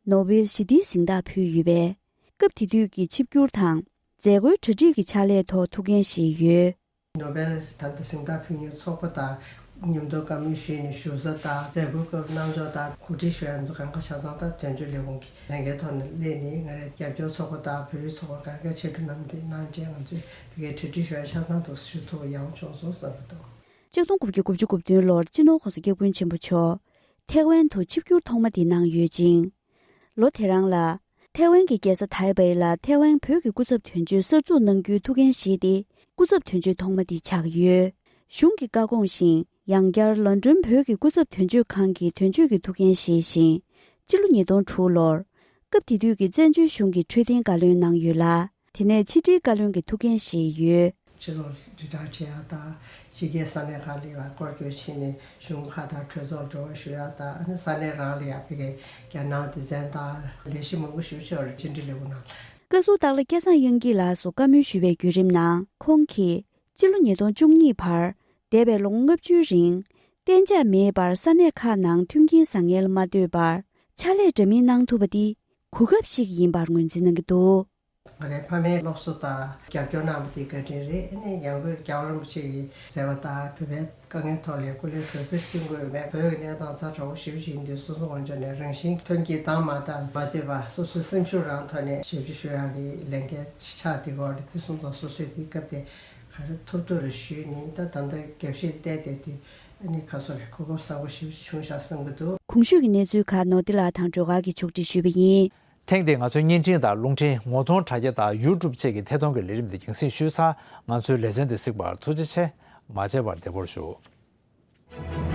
ནོ་བེལ་ཞི་བདེའི་གཟེངས་རྟགས་ཕུལ་ཡོད་པས། སྐབས་དེ་དུས་ཀྱི་ཆིབས་བསྒྱུར་དང་མཛད་སྒོའི་གྲ་སྒྲིག་གི་ཕྱག་ལས་ཐོག་ཐུགས་འགན་བཞེས་ཡོད། ནོ་བེལ་ད་ལྟ་གཟེངས་རྟགས་ཕུལ་མཁན་ཚོགས་པ་དང་མཉམ་དུ་བཀའ་མོལ་ཞུས་ནས་བཞུགས་ས་དང་མཛད་སྒོའི་སྐབས་གནང་ཕྱོགས་དང་གོ་སྒྲིག་ཞུ་ཡ་ཚོ་གང་ག་ཆ་ཚང་ད་དོན་གཅོད་ལས་ཁུངས་ཀྱི་ལས་འགན་ཐོག་ནས་སླེབས་ནས། ང་རའི་རྒྱབ་སྐྱོར་ཚོགས་པ་དང་བོད་རིགས་ཚོགས་པ་གང་ག་ཕྱིར་འཐེན་གནང་རྗེས་ང་ཚོས་ཕ་གིར་གྲ་སྒྲིག་ཞུ་ཡ་ཆ་ཚང་དུ་ཞུ་ཐུབ་པ་ཡག་པོ་བྱུང་སོང་བསམ་གྱི་འདུག་ཆིག་སྟོང་དགུ་བརྒྱ་དགུ་བཅུ་གོ་བདུན་ལོར་སྤྱི་ནོར་༸གོང་ས་༸སྐྱབས་མགོན་ཆེན་པོ་མཆོག་ཐེ་ཝན་དུ་ཆིབས་བསྒྱུར་ཐོག་མ་དེ་གནང་ཡོད་ཅིང་། ལོ་དེ་རང་ལ་ཐེ་ཝན་གྱི་རྒྱལ་ས་ཐའེ་པེ་ལ་ཐེ་ཝན་བོད་ཀྱི་སྐུ་ཚབ་དོན་གཅོད་གསར་འཛུགས་གནང་རྒྱུའི་ཐུགས་འགན་བཞེས་ཏེ། སྐུ་ཚབ་དོན་གཅོད་ཐོག་མ་དེ་ཆགས་ཡོད། གཞུང་གི་བཀའ་དགོངས་བཞིན་ཡང་བསྐྱར་ལོན་ཌོན་བོད་ཀྱི་སྐུ་ཚབ་དོན་གཅོད་ཁང་གི་དོན་གཅོད་ཀྱི་ཐུགས་འགན་བཞེས་ཤིང་། སྤྱི་ལོ་ཉིས་སྟོང་དྲུག་ལོར་སྐབས་དེ་དུས་ཀྱི་བཙན་བྱོལ་གཞུང་གི་འཕྲོད་བསྟེན་བཀའ་བློན་གནང་ཡོད་ལ། དེ་ནས་ཕྱི་དྲིལ་བཀའ་བློན་གྱི་ཐུགས་འགན་བཞེས་ཡོད། ཕྱི་ལོགས་དྲིལ་བསྒྲགས་བྱེད་ཡག་དང་། ཕྱི་རྒྱལ་ས་གནས་ཁག་ལ་ཡང་སྐོར་སྐྱོད་བྱས་ནས་གཞུང་ཁག་དང་གྲོས་ཚོགས་འབྲེལ་བ་ཞུ་ཡག་དང་། ཨ་ནི་ས་གནས་རང་ལ་ཡང་ཕ་གིའི་རྒྱ་ནག་སྡེ་ཚན་དང་ལས་གཞི་མང་པོ་ཞེ་པོ་ཅིག་ཕྱི་འབྲེལ་ལས་ཁུངས་ནང་། བཀའ་ཟུར་སྟག་ལྷ་སྐལ་བཟང་དབྱངས་སྐྱིད་ལགས་སུ་བཀའ་མོལ་ཞུས་པའི་བརྒྱུད་རིམ་ནང་། ཁོང་གིས་སྤྱི་ལོ་ཉིས་སྟོང་བཅུ་གཉིས་བར་འདས་པའི་ལོ་ངོ་ལྔ་བཅུའི་རིང་གཏན་འཇགས་མེད་པར་ས་གནས་ཁག་ནང་མཐུན་རྐྱེན་བཟང་ངན་ལ་མ་ལྟོས་པར་ཕྱག་ལས་འདྲ་མིན་གནང་ཐུབ་པ་འདི་གོ་སྐབས་ཤིག་ཡིན་པར་ངོས་འཛིན་གནང་གི་འདུག་ང་རའི་ཕ་མའི་སློབ་གསོ་དང་རྒྱབ་སྐྱོར་གནང་བ་དེ་བཀའ་དྲིན་རེད། ཨ་ནི་ཡང་སྒོས་རྒྱལ་བ་རིན་པོ་ཆེ་ཡི་མཛད་པ་དང་བོད་པའི་དཀའ་ངལ་ཐོག་ལ་སྐུ་ལས་ག་ཚོད་བསྐྱོན་དགོས་མེད། བོད་ཀྱི་གནས་སྟངས་ཚ་དྲག་པོ་ཞེ་པོ་ཅིག་ཡིན་དུས་སོ་སོ་དབང་ཆ་ནས་རང་བཞིན་ཐོན་སྐྱེད་བཏང་མ་ཐག་མ་ལྟོས་པ་སོ་སོའི་སེམས་ཤུགས་རང་ཐོག་ནས་ཞབས་ཕྱི་ཞུ་ཡག་གི་ལས་འགན་ཆགས་བསྡད་ཀྱི་ཡོད་རེད། དེ་སོང་ཙང་སོ་སོས་དེ་སྐབས་དེ་ག་རེ་ཐུབ་ཐུབ་རེ་ཞུས་ནས་ད་ད་ལྟ་རྒྱབ་བཤད་བལྟས་བསྡད་དུས་ཨ་ནི་ག་ཚོད་རེད། གོ་སྐབས་བཟང་པོ་ཞེ་པོ་ཅིག་བྱུང་ཤག་བསམ་གྱི་འདུག་གོང་ཞུས་ཀྱི་གནས་ཚུལ་ཁག་ནོར་བདེ་ལགས་དང་སྒྲོལ་དཀར་གྱིས་ཕྱོགས་སྒྲིག་ཞུས་པ་ཡིན། ཐེངས་འདིའི་ང་ཚོའི་བརྙན་འཕྲིན་དང་རླུང་འཕྲིན་ངོ་གཏོང་དྲ་རྒྱ་དང་ཡུ་ཊུབ་བཅས་ཀྱི་ཐད་གཏོང་གི་ལས་རིམ་འདི་རྒྱང་སྲིང་ཞུས་ཚར། ང་ཚོའི་ལེ་ཚན་འདི་གཟིགས་པར་ཐུགས་རྗེ་ཆེ། མ་མཇལ་བར་བདེ་པོར་བཞུགས།